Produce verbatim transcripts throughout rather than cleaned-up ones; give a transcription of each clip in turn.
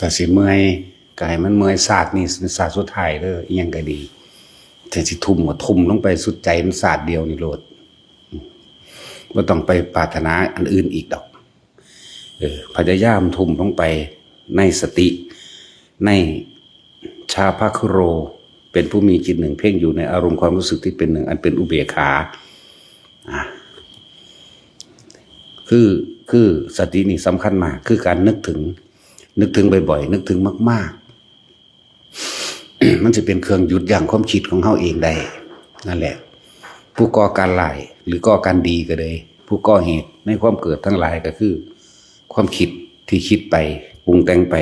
ถ้าสิเมื่อยก็ให้มันเมื่อยชาตินี้เป็นชาติสุดท้ายเด้อ อีหยังก็ดี ถ้าสิทุ่มก็ทุ่มลงไปสุดใจมันชาติเดียวนี่โลด บ่ต้องไปปรารถนาอันอื่นอีกดอก เออ พยายามทุ่มลงไปในสติ ในชาพะคุโร เป็นผู้มีจิตหนึ่งเพ่งอยู่ในอารมณ์ความรู้สึกที่เป็นหนึ่ง อันเป็นอุเบกขา อ่ะ คือ คือสตินี่สำคัญมาก คือการนึกถึง นึกถึงบ่อยๆ นึกถึงมากๆ มันจะเป็นเครื่องหยุดยั้งความคิดของเฮาเองได้ นั่นแหละ ผู้ก่อการร้ายหรือก่อการดีก็เลย ผู้ก่อเหตุในความเกิดทั้งหลายก็คือ ความคิดที่คิดไป ปรุงแต่งไป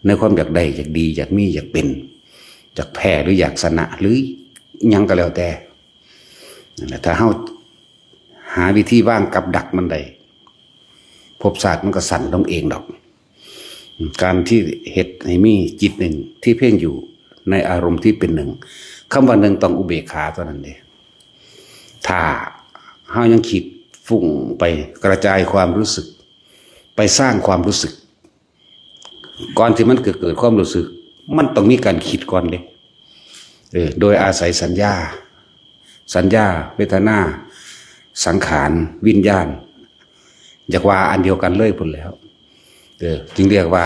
ในความอยากได้ อยากดี อยากมี อยากเป็น อยากแพ้หรืออยากชนะ หรือหยังก็แล้วแต่ นั่นแหละ ถ้าเฮาหาวิธีวางกับดักมันได้ ภพชาติมันก็สั้นลงเองดอก การที่เฮ็ดให้มีจิตหนึ่งที่เพ่งอยู่ในอารมณ์ที่เป็นหนึ่ง คำว่าหนึ่งต้องอุเบกขาเท่านั้นเด้ ถ้าเฮายังคิดฟุ้งไปกระจายความรู้สึก ไปสร้างความรู้สึก ก่อนที่มันเกิด เกิดความรู้สึก มันต้องมีการคิดก่อนเด้ เออ โดยอาศัยสัญญา สัญญา เวทนา สังขาร วิญญาณ อยากว่าอันเดียวกันเลยพู้นแหล้ว เออ จึงเรียกว่า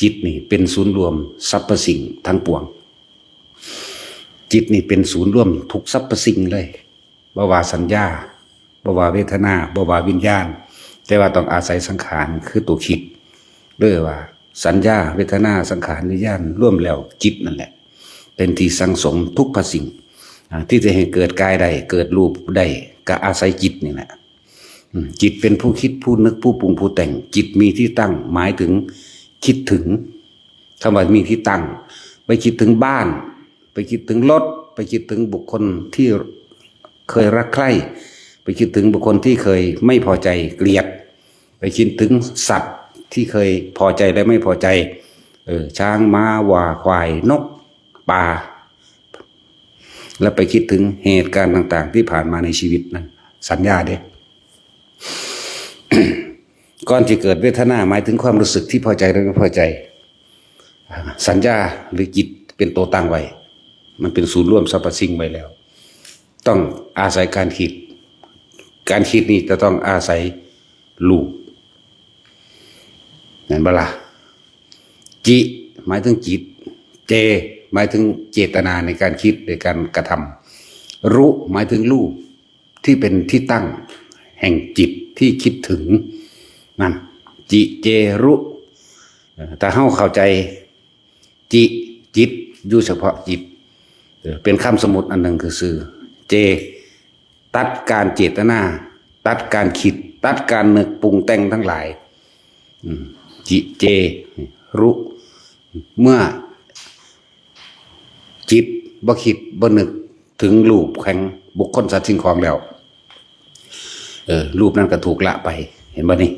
จิตนี่เป็นศูนย์รวมสรรพสิ่งทั้งปวง จิตนี่เป็นศูนย์รวมทุกสรรพสิ่งเลย บ่ว่าสัญญา บ่ว่าเวทนา บ่ว่าวิญญาณ แต่ว่าต้องอาศัยสังขารคือตัวคิด เรียกว่าสัญญา เวทนา สังขาร วิญญาณ รวมแล้วจิตนั่นแหละ เป็นที่สั่งสมทุกพระสิ่ง อ่า ที่จะให้เกิดกายได้ เกิดรูปได้ ก็อาศัยจิตนี่แหละ อืม จิตเป็นผู้คิด ผู้นึก ผู้ปรุง ผู้แต่ง จิตมีที่ตั้ง หมายถึงคิดถึง คำว่ามีที่ตั้ง ไปคิดถึงบ้าน ไปคิดถึงรถ ไปคิดถึงบุคคลที่เคยรักใคร่ ไปคิดถึงบุคคลที่เคยไม่พอใจ เกลียด ไปคิดถึงสัตว์ที่เคยพอใจและไม่พอใจ เออ ช้าง ม้า วัว ควาย นก ปลา และไปคิดถึงเหตุการณ์ต่างๆ ที่ผ่านมาในชีวิตนั้น สัญญาเด้ ก่อนที่เกิดเวทนา หมายถึงความรู้สึกที่พอใจและไม่พอใจ สัญญาหรือจิตเป็นตัวตั้งไว้ มันเป็นศูนย์รวมสรรพสิ่งไว้แล้ว ต้องอาศัยการคิด การคิดนี่จะต้องอาศัยรูป นั่นบ่ล่ะ จิ หมายถึงจิต เจ หมายถึงเจตนาในการคิด ในการกระทำ รุ หมายถึงรูปที่เป็นที่ตั้งแห่งจิตที่คิดถึง นั่น จิ เจ รุ เอ่อ ถ้าเฮาเข้าใจ จิ จิต อยู่เฉพาะจิต เอ่อ เป็นคำสมมุติอันหนึ่งคือซื่อ เจ ตัดการเจตนา ตัดการคิด ตัดการนึกปรุงแต่งทั้งหลาย อืม จิ เจ รุ เมื่อจิตบ่คิดบ่นึกถึงรูปแห่งบุคคลสัตว์สิ่งของแล้ว เออ รูปนั้นก็ถูกละไป เห็นบ่นี่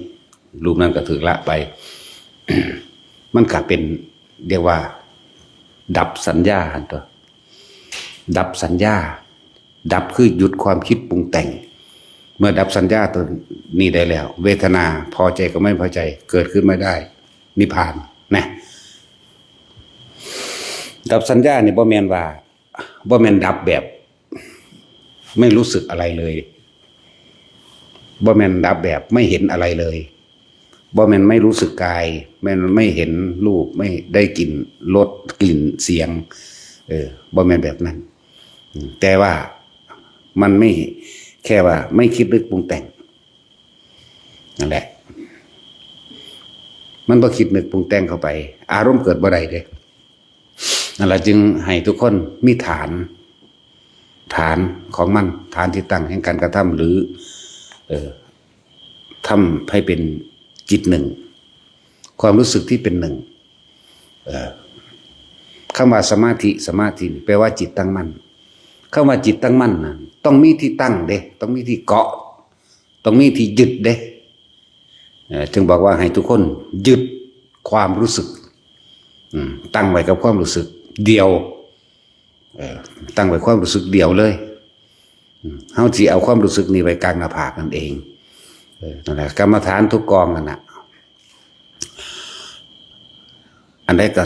รูปนั้นก็ถูกละไป มันก็เป็น เรียกว่า ดับสัญญาหั่นตัว ดับสัญญา ดับคือหยุดความคิดปรุงแต่ง เมื่อดับสัญญาตัวนี้ได้แล้ว เวทนาพอใจกับไม่พอใจเกิดขึ้นไม่ได้ นิพพานนะ ดับสัญญานี่บ่แม่นว่า บ่แม่นดับแบบ ไม่รู้สึกอะไรเลย บ่แม่นดับแบบไม่เห็นอะไรเลย บ่แม่นไม่รู้สึกกาย แม่นไม่เห็นรูป ไม่ได้กลิ่นรส กลิ่นเสียง เออ บ่แม่นแบบนั้น อืม แต่ว่ามันไม่ แค่ว่าไม่คิดนึกปรุงแต่ง นั่นแหละ มันบ่คิดนึกปรุงแต่งเข้าไป อารมณ์เกิดบ่ได้เด้ นั่นล่ะจึงให้ทุกคนมีฐาน ฐานของมัน ฐานที่ตั้งแห่งการกระทำ หรือ เอ่อ ทำให้เป็นจิตหนึ่ง ความรู้สึกที่เป็นหนึ่ง เอ่อ คำว่าสมาธิ สมาธินี่แปลว่าจิตตั้งมั่น คำว่าจิตตั้งมั่นน่ะ ต้องมีที่ตั้งเด้ ต้องมีที่เกาะ ต้องมีที่ยึดเด้ เอ่อ จึงบอกว่าให้ทุกคนยึดความรู้สึก อืม ตั้งไว้กับความรู้สึกเดียว เอ่อ ตั้งไว้ความรู้สึกเดียวเลย อืม เฮาสิเอาความรู้สึกนี้ไว้กลางหน้าผากนั่นเอง เออ นั่นแหละ กรรมฐานทุกกองนั่นน่ะ อันใดก็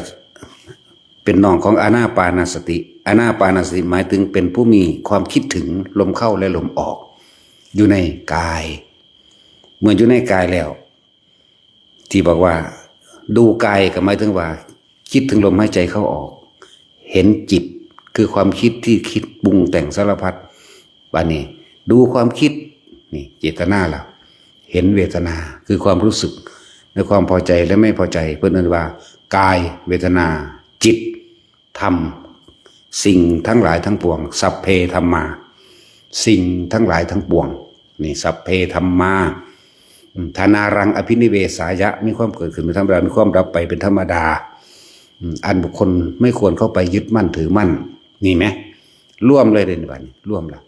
เป็นน้องของอานาปานสติ อานาปานสติหมายถึงเป็นผู้มีความคิดถึงลมเข้าและลมออก อยู่ในกาย เมื่ออยู่ในกายแล้ว ที่บอกว่าดูกายก็หมายถึงว่า คิดถึงลมหายใจเข้าออก เห็นจิตคือความคิดที่คิดปรุงแต่งสารพัด บัดนี้ ดูความคิด นี่เจตนาละ เห็นเวทนาคือความรู้สึกในความพอใจและไม่พอใจ เพิ่นเอิ้นว่ากายเวทนาจิตธรรม สิ่งทั้งหลายทั้งปวง สัพเพธัมมา สิ่งทั้งหลายทั้งปวง นี่สัพเพธัมมาอืมทานารังอภินิเวสายะ มีความเกิดขึ้นเป็นธรรมดา มีความดับไปเป็นธรรมดาอืมอันบุคคลไม่ควรเข้าไปยึดมั่นถือมั่น นี่ไหมรวมเลยเด่นวันนี้รวมละ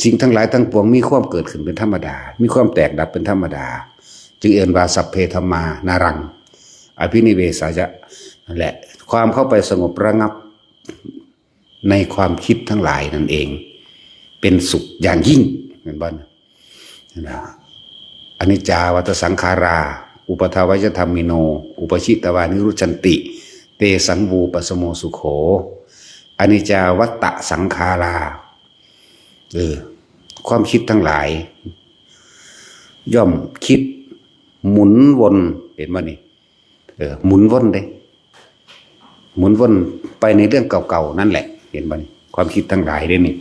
สิ่งทั้งหลายทั้งปวงมีความเกิดขึ้นเป็นธรรมดา มีความแตกดับเป็นธรรมดา จึงเอ่นว่าสัพเพธัมมานารังอภินิเวสายะนั่นแหละ ความเข้าไปสงบระงับในความคิดทั้งหลายนั่นเอง เป็นสุขอย่างยิ่งเห็นบ่นะอนิจจาวัตสังขารา อุปทาวายธรรมิโน อุปชิตวานิรุชันติ เตสัง วูปสโมสุโข อนิจจาวัตสังขารา เออความคิดทั้งหลาย ย่อมคิดหมุนวนเห็นบ่นี่เออหมุนวนเด้หมุนวนไปในเรื่องเก่าๆนั่นแหละ เห็นบ่นี่ความคิดทั้งหลายเด้นี่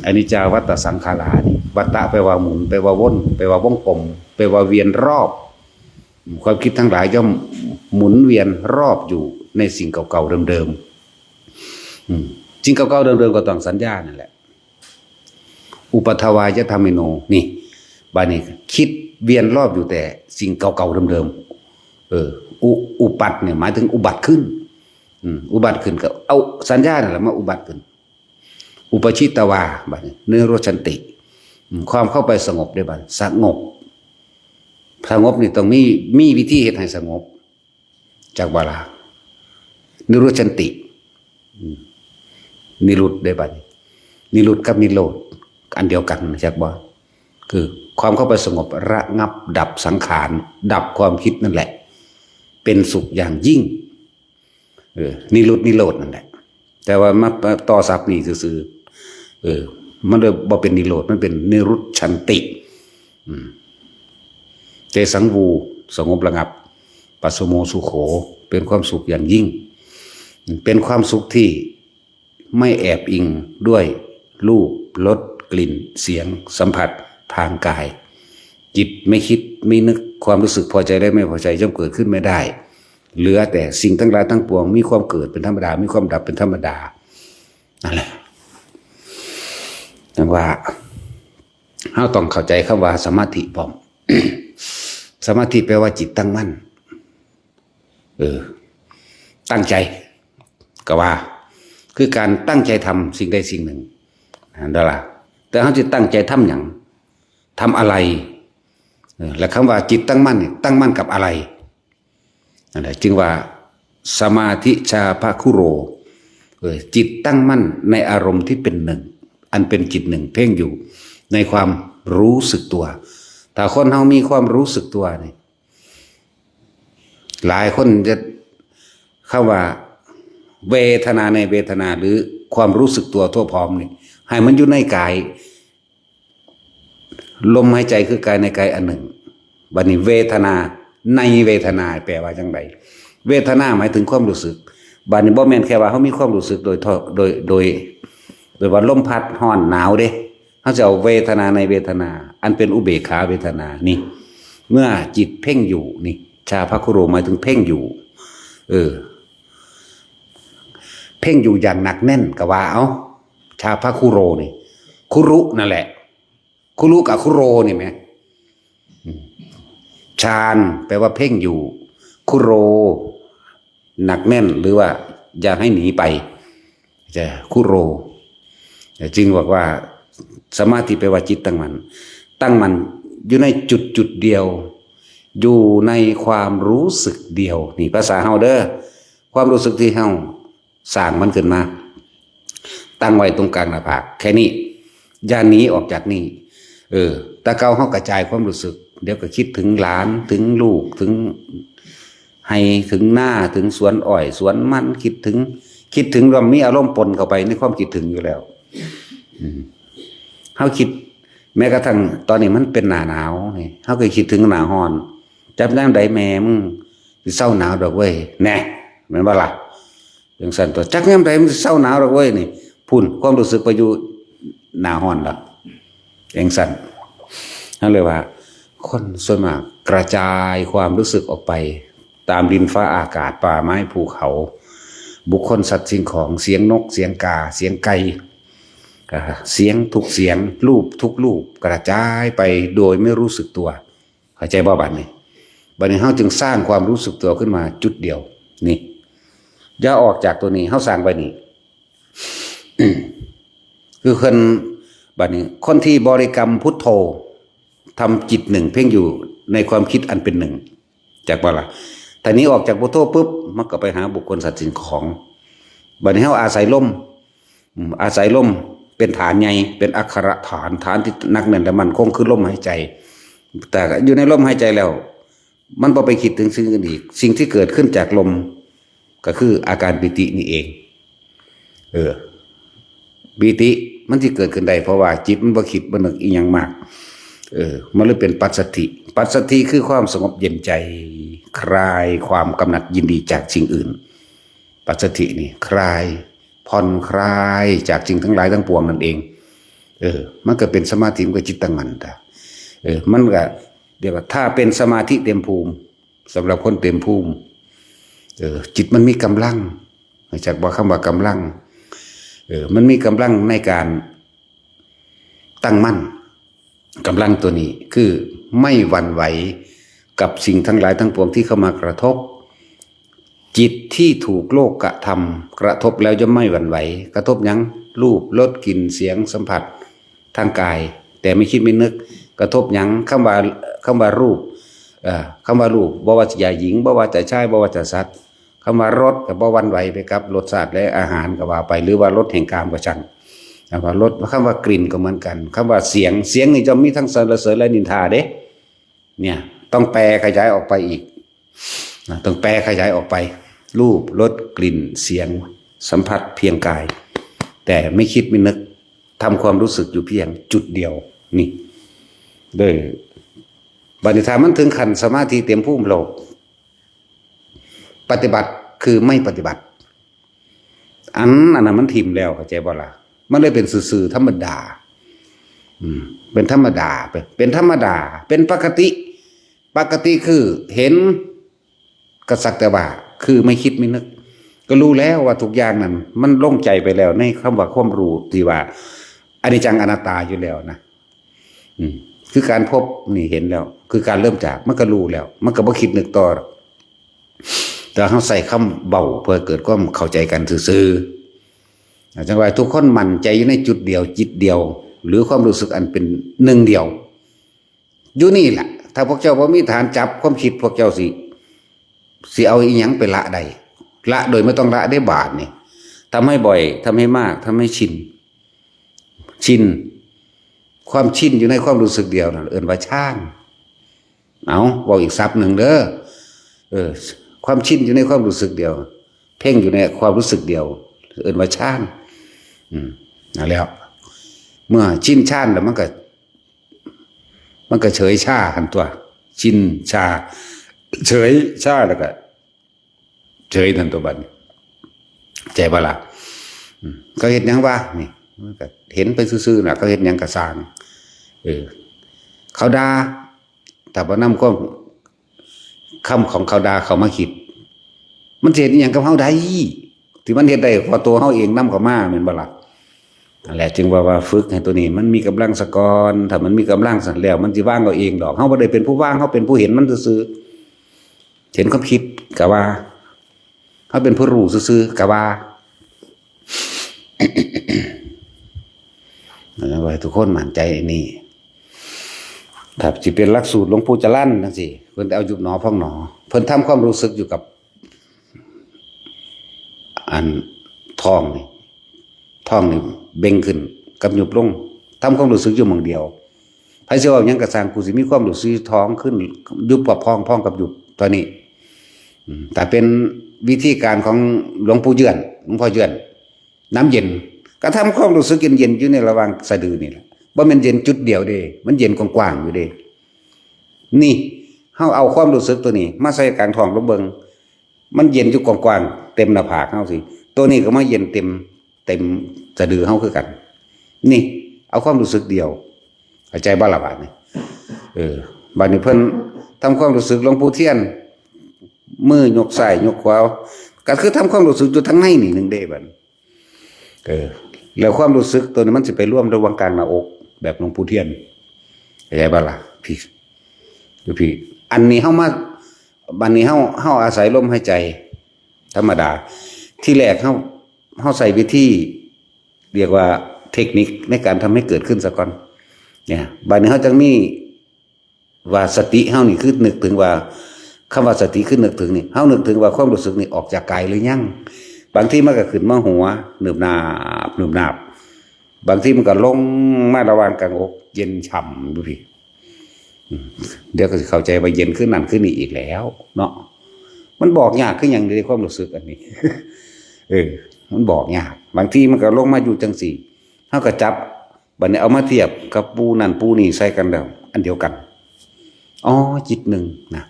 อนิจจาวัตสังขารานี่วัตตะแปลว่าหมุน แปลว่าวน แปลว่าวงกลม แปลว่าเวียนรอบ ความคิดทั้งหลายย่อมหมุนเวียนรอบอยู่ในสิ่งเก่าๆเดิมๆสิ่งเก่าๆเดิมๆก็ต้องสัญญานั่นแหละ อุปัทวายธรรมิโน นี่บานี้คิดเวียนรอบอยู่แต่สิ่งเก่าๆเดิมๆเอออุอุปัทเนี่ยหมายถึงอุบัติขึ้น อืมอุบัติขึ้นก็เอาสัญญานั่นแหละมาอุบัติขึ้น อุปชิตวาบานี้นิโรชันติความเข้าไปสงบได้บานี้สงบ สงบนี่ต้องมีมีวิธีเฮ็ดให้สงบจากบาลานิโรชันตินิรุตได้บัดนี้นิรุตกับนิโรธอันเดียวกันจากบ่คือความเข้าไปสงบระงับดับสังขารดับความคิดนั่นแหละ เป็นสุขอย่างยิ่งเออนิรุตนิโรธนั่นแหละ แต่ว่ามาต่อศัพท์นี่ซื่อๆเออมันเลยบ่เป็นนิโรธมันเป็นนิรุชันติอืมเตสัง วู สงบระงับปัสโมสุโข เป็นความสุขอย่างยิ่ง เป็นความสุขที่ไม่แอบอิงด้วยรูปรสกลิ่นเสียงสัมผัสทางกาย จิตไม่คิดไม่นึกความรู้สึกพอใจและไม่พอใจย่อมเกิดขึ้นไม่ได้ เหลือแต่สิ่งทั้งหลายทั้งปวงมีความเกิดเป็นธรรมดา มีความดับเป็นธรรมดานั่นแหละจั่งว่าเราต้องเข้าใจคำว่าสมาธิพร้อม สมาธิแปลว่าจิตตั้งมั่น เออ ตั้งใจก็ว่า คือการตั้งใจทำสิ่งใดสิ่งหนึ่งนั่นแหละแต่เราจะตั้งใจทำอย่างทำอะไรเออและคำว่าจิตตั้งมั่นนี่ตั้งมั่นกับอะไรนั่นแหละจึงว่าสมาธิชาพคุโรเออจิตตั้งมั่นในอารมณ์ที่เป็นหนึ่ง อันเป็นจิตหนึ่งเพ่งอยู่ในความรู้สึกตัว ถ้าคนเรามีความรู้สึกตัวนี่หลายคนจะเข้าว่าเวทนาในเวทนาหรือความรู้สึกตัวทั่วพร้อมนี่ให้มันอยู่ในกาย ลมหายใจคือกายในกายอันหนึ่งบัดนี้เวทนาในเวทนาแปลว่าจังไดเวทนาหมายถึงความรู้สึกบัดนี้บ่แม่นแค่ว่าเขามีความรู้สึกโดยทั่วโดยโดย โดยว่าลมพัดฮ้อนหนาวเด้เขาจะเอาเวทนาในเวทนา อันเป็นอุเบกขาเวทนานี่ เมื่อจิตเพ่งอยู่นี่ ชาพคุโรหมายถึงเพ่งอยู่ เออ เพ่งอยู่อย่างหนักแน่นก็ว่าเอาชาพคุโรนี่ คุรุนั่นแหละ คุรุกับคุโรนี่ไหมฌานแปลว่าเพ่งอยู่ คุโร หนักแน่นหรือว่าอย่าให้หนีไปจะคุโรจึงบอกว่าสมาธิแปลว่าจิตตั้งมั่นตั้งมั่นอยู่ในจุดจุดเดียว อยู่ในความรู้สึกเดียว นี่ภาษาเฮาเด้อความรู้สึกที่เฮาสร้างมันขึ้นมา ตั้งไว้ตรงกลางหน้าผากแค่นี้อย่าหนีออกจากนี่เออแต่เก่าเฮากระจายความรู้สึก เดี๋ยวก็คิดถึงหลานถึงลูกถึง ไฮ่ถึงนาถึงสวนอ้อยสวนมัน คิดถึง คิดถึงแล้วมีอารมณ์ปนเข้าไปในความคิดถึงอยู่แล้ว อืม เฮาคิด แม้กระทั่งตอนนี้มันเป็นหน้าหนาวนี่ เฮาก็คิดถึงหน้าร้อน จักยามใดแม่มึงสิเซาหนาวดอกเว้ย แน่ แม่นบ่ล่ะ? จั่งซั่นตั๊ว จักยามใดมันสิเซาหนาวดอกเว้ยนี่ พุ้น ความรู้สึกไปอยู่หน้าร้อนละ จั่งซั่น เฮาเลยว่า คนส่วนมากกระจายความรู้สึกออกไป ตามดินฟ้าอากาศ ป่าไม้ภูเขา บุคคลสัตว์สิ่งของ เสียงนกเสียงกา เสียงไก่ อ่า เสียงทุกเสียง รูปทุกรูป กระจายไปโดยไม่รู้สึกตัว เข้าใจบ่บัดนี้? บัดนี้เฮาจึงสร้างความรู้สึกตัวขึ้นมาจุดเดียว นี่ อย่าออกจากตัวนี้ เฮาสร้างไว้นี่ คือคน บัดนี้ คนที่บริกรรมพุทโธ ทำจิตหนึ่งเพ่งอยู่ในความคิดอันเป็นหนึ่ง จักบ่ล่ะ? ถ้านี้ออกจากพุทโธปุ๊บ มันก็ไปหาบุคคลสัตว์สิ่งของ บัดนี้เฮาอาศัยลม อืม อาศัยลมเป็นฐานใหญ่ เป็นอักขระฐาน ฐานที่หนักแน่นและมั่นคงคือลมหายใจ แต่อยู่ในลมหายใจแล้ว มันบ่ไปคิดถึงสิ่งอื่นอีก สิ่งที่เกิดขึ้นจากลม ก็คืออาการปีตินี่เอง เออ ปีติมันสิเกิดขึ้นได้ เพราะว่าจิตมันบ่คิดบ่นึกอิหยังมาก เออ มันเลยเป็นปัสสัทธิ ปัสสัทธิคือความสงบเย็นใจ คลายความกำหนัดยินดีจากสิ่งอื่น ปัสสัทธินี่คลาย ผ่อนคลายจากสิ่งทั้งหลายทั้งปวงนั่นเอง เออ มันก็เป็นสมาธิ มันก็จิตตั้งมั่นตา เออ มันก็เรียกว่าถ้าเป็นสมาธิเต็มภูมิ สำหรับคนเต็มภูมิ เออ จิตมันมีกำลัง รู้จักบ่คำว่ากำลัง? เออ มันมีกำลังในการตั้งมั่น กำลังตัวนี้คือไม่หวั่นไหวกับสิ่งทั้งหลายทั้งปวงที่เข้ามากระทบ จิตที่ถูกโลกกระทำกระทบแล้วย่อมไม่หวั่นไหว กระทบหยัง? รูป รส กลิ่น เสียง สัมผัส ทางกาย แต่ไม่คิดไม่นึก กระทบหยัง? คำว่า คำว่ารูป เอ่อ คำว่ารูป บ่ว่าจะหญิง บ่ว่าจะชาย บ่ว่าจะสัตว์ คำว่ารสก็บ่หวั่นไหวไปกับรสชาติและอาหารก็ว่าไป หรือว่ารสแห่งกามก็ช่าง คำว่ารส คำว่ากลิ่นก็เหมือนกัน คำว่าเสียง เสียงนี่ย่อมมีทั้งสรรเสริญและนินทาเด้ เนี่ย ต้องแปลขยายออกไปอีกนะ ต้องแปลขยายออกไป รูป รส กลิ่น เสียง สัมผัสเพียงกาย แต่ไม่คิดไม่นึก ทำความรู้สึกอยู่เพียงจุดเดียว นี่ เด้อ บัดนี้ถ้ามันถึงขั้นสมาธิเต็มภูมิแล้ว ปฏิบัติคือไม่ปฏิบัติ อัน อันนั้นมันถิ่มแล้ว เข้าใจบ่ล่ะ? มันเลยเป็นซื่อๆ ธรรมดา อืม เป็นธรรมดา เป็น เป็นธรรมดา เป็นปกติ ปกติคือเห็นก็สักแต่ว่า คือไม่คิดไม่นึก ก็รู้แล้วว่าทุกอย่างนั้นมันลงใจไปแล้วในคำว่าความรู้ที่ว่าอนิจจังอนัตตาอยู่แล้วนะ อืม คือการพบนี่เห็นแล้ว คือการเริ่มจาก มันก็รู้แล้ว มันก็บ่คิดนึกต่อหรอก แต่เฮาใส่คำเว้าเพื่อเกิดความเข้าใจกันซื่อๆ จั่งว่าทุกคนมั่นใจอยู่ในจุดเดียว จิตเดียว หรือความรู้สึกอันเป็นหนึ่งเดียว อยู่นี่แหละ ถ้าพวกเจ้าบ่มีฐานจับความคิด พวกเจ้าสิ สิเอาอิหยังไปละได้ ละโดยไม่ต้องละได้บาดนี่ ทำให้บ่อย ทำให้มาก ทำให้ชิน ชิน ความชินอยู่ในความรู้สึกเดียวนั่นเอิ้นว่าฌาน เอา เว้าอีกศัพท์หนึ่งเด้อ เออ ความชินอยู่ในความรู้สึกเดียว เพ่งอยู่ในความรู้สึกเดียว เอิ้นว่าฌาน อืม นั่นแหล้ว เมื่อชินฌานแล้วมันก็ มันก็เฉยชาหั่นตั๊ว ชินชา เฉยชาแล้วก็ เฉยหั่นตั๊วบัดนี้ เข้าใจบ่ล่ะ? อืม เขาเฮ็ดหยังวะนี่ มันก็เห็นไปซื่อๆ น่ะ เขาเฮ็ดหยังก็ซ่าง เออ เขาด่า ถ้าบ่นำความ คำของเขาด่าเข้ามาคิด มันสิเฮ็ดอิหยังกับเฮาได้ ที่มันเฮ็ดได้เพราะตัวเฮาเองนำเข้ามา แม่นบ่ล่ะ? นั่นแหละ จึงว่า ว่าฝึกให้ตัวนี้มันมีกำลังซะก่อน ถ้ามันมีกำลังซะแล้ว มันสิวางเอาเองดอก เฮาบ่ได้เป็นผู้วาง เฮาเป็นผู้เห็นมันซื่อๆ เห็นความคิดก็ว่า เฮาเป็นผู้รู้ซื่อๆ ก็ว่า ว่าให้ทุกคนมั่นใจอันนี้ ถ้าสิเป็นหลักสูตรหลวงปู่จรัญจั่งซี้ เพิ่นเอายุบหนอพองหนอ เพิ่นทำความรู้สึกอยู่กับ อันท้องนี่ ท้องนี่เบ่งขึ้นกับยุบลง ทำความรู้สึกอยู่หม่องเดียว ไผสิเว้าหยังก็ซ่าง กูสิมีความรู้สึกท้องขึ้น ยุบกับพอง พองกับยุบ เท่านี้ อืม แต่เป็นวิธีการของหลวงปู่เยือน หลวงพ่อเยือน น้ำเย็น ก็ทำความรู้สึกเย็นๆอยู่ในระหว่างสะดือนี่แหละ บ่แม่นเย็นจุดเดียวเด้ มันเย็นกว้างๆอยู่เด้ นี่ เฮาเอาความรู้สึกตัวนี้ มาใส่กลางท้องลองเบิ่ง มันเย็นอยู่กว้างๆ เต็มหน้าผากเฮาสิ ตัวนี้ก็มาเย็นเต็ม เต็มสะดือเฮาคือกัน นี่ เอาความรู้สึกเดียว เข้าใจบ่ล่ะบาดนี้ เออ บาดนี้เพิ่นทำความรู้สึกหลวงปู่เทียน มือยกซ้ายยกขวา ก็คือทำความรู้สึกอยู่ทางในนี่หนึ่งเด้บัดนี้ เออ แล้วความรู้สึกตัวนี้มันสิไปรวมระหว่างกลางหน้าอก แบบหลวงปู่เทียน เข้าใจบ่ล่ะ พี่ อยู่พี่ อันนี้เฮามา บัดนี้เฮา เฮาอาศัยลมหายใจ ธรรมดา ที่แรกเฮา เฮาใช้วิธี เรียกว่าเทคนิคในการทำให้เกิดขึ้นซะก่อน เนี่ย บัดนี้เฮาจังมีว่าสติเฮานี่คือนึกถึงว่า คำว่าสติคือนึกถึงนี่ เฮานึกถึงว่าความรู้สึกนี่ออกจากกายหรือยัง บางทีมันก็ขึ้นมาหัว หนึบหนาบ หนึบหนาบ บางทีมันก็ลงมาระหว่างกลางอก เย็นฉ่ำดูพี่ อืม เดี๋ยวก็สิเข้าใจว่าเย็นคือนั่นคือนี่อีกแล้วเนาะ มันบอกยากคือหยังในความรู้สึกอันนี้ เออ มันบอกยาก บางทีมันก็ลงมาอยู่จังซี่ เฮาก็จับ บัดนี้เอามาเทียบกับปู่นั่นปู่นี่ใส่กันแล้ว อันเดียวกัน อ๋อ จิตหนึ่งนะ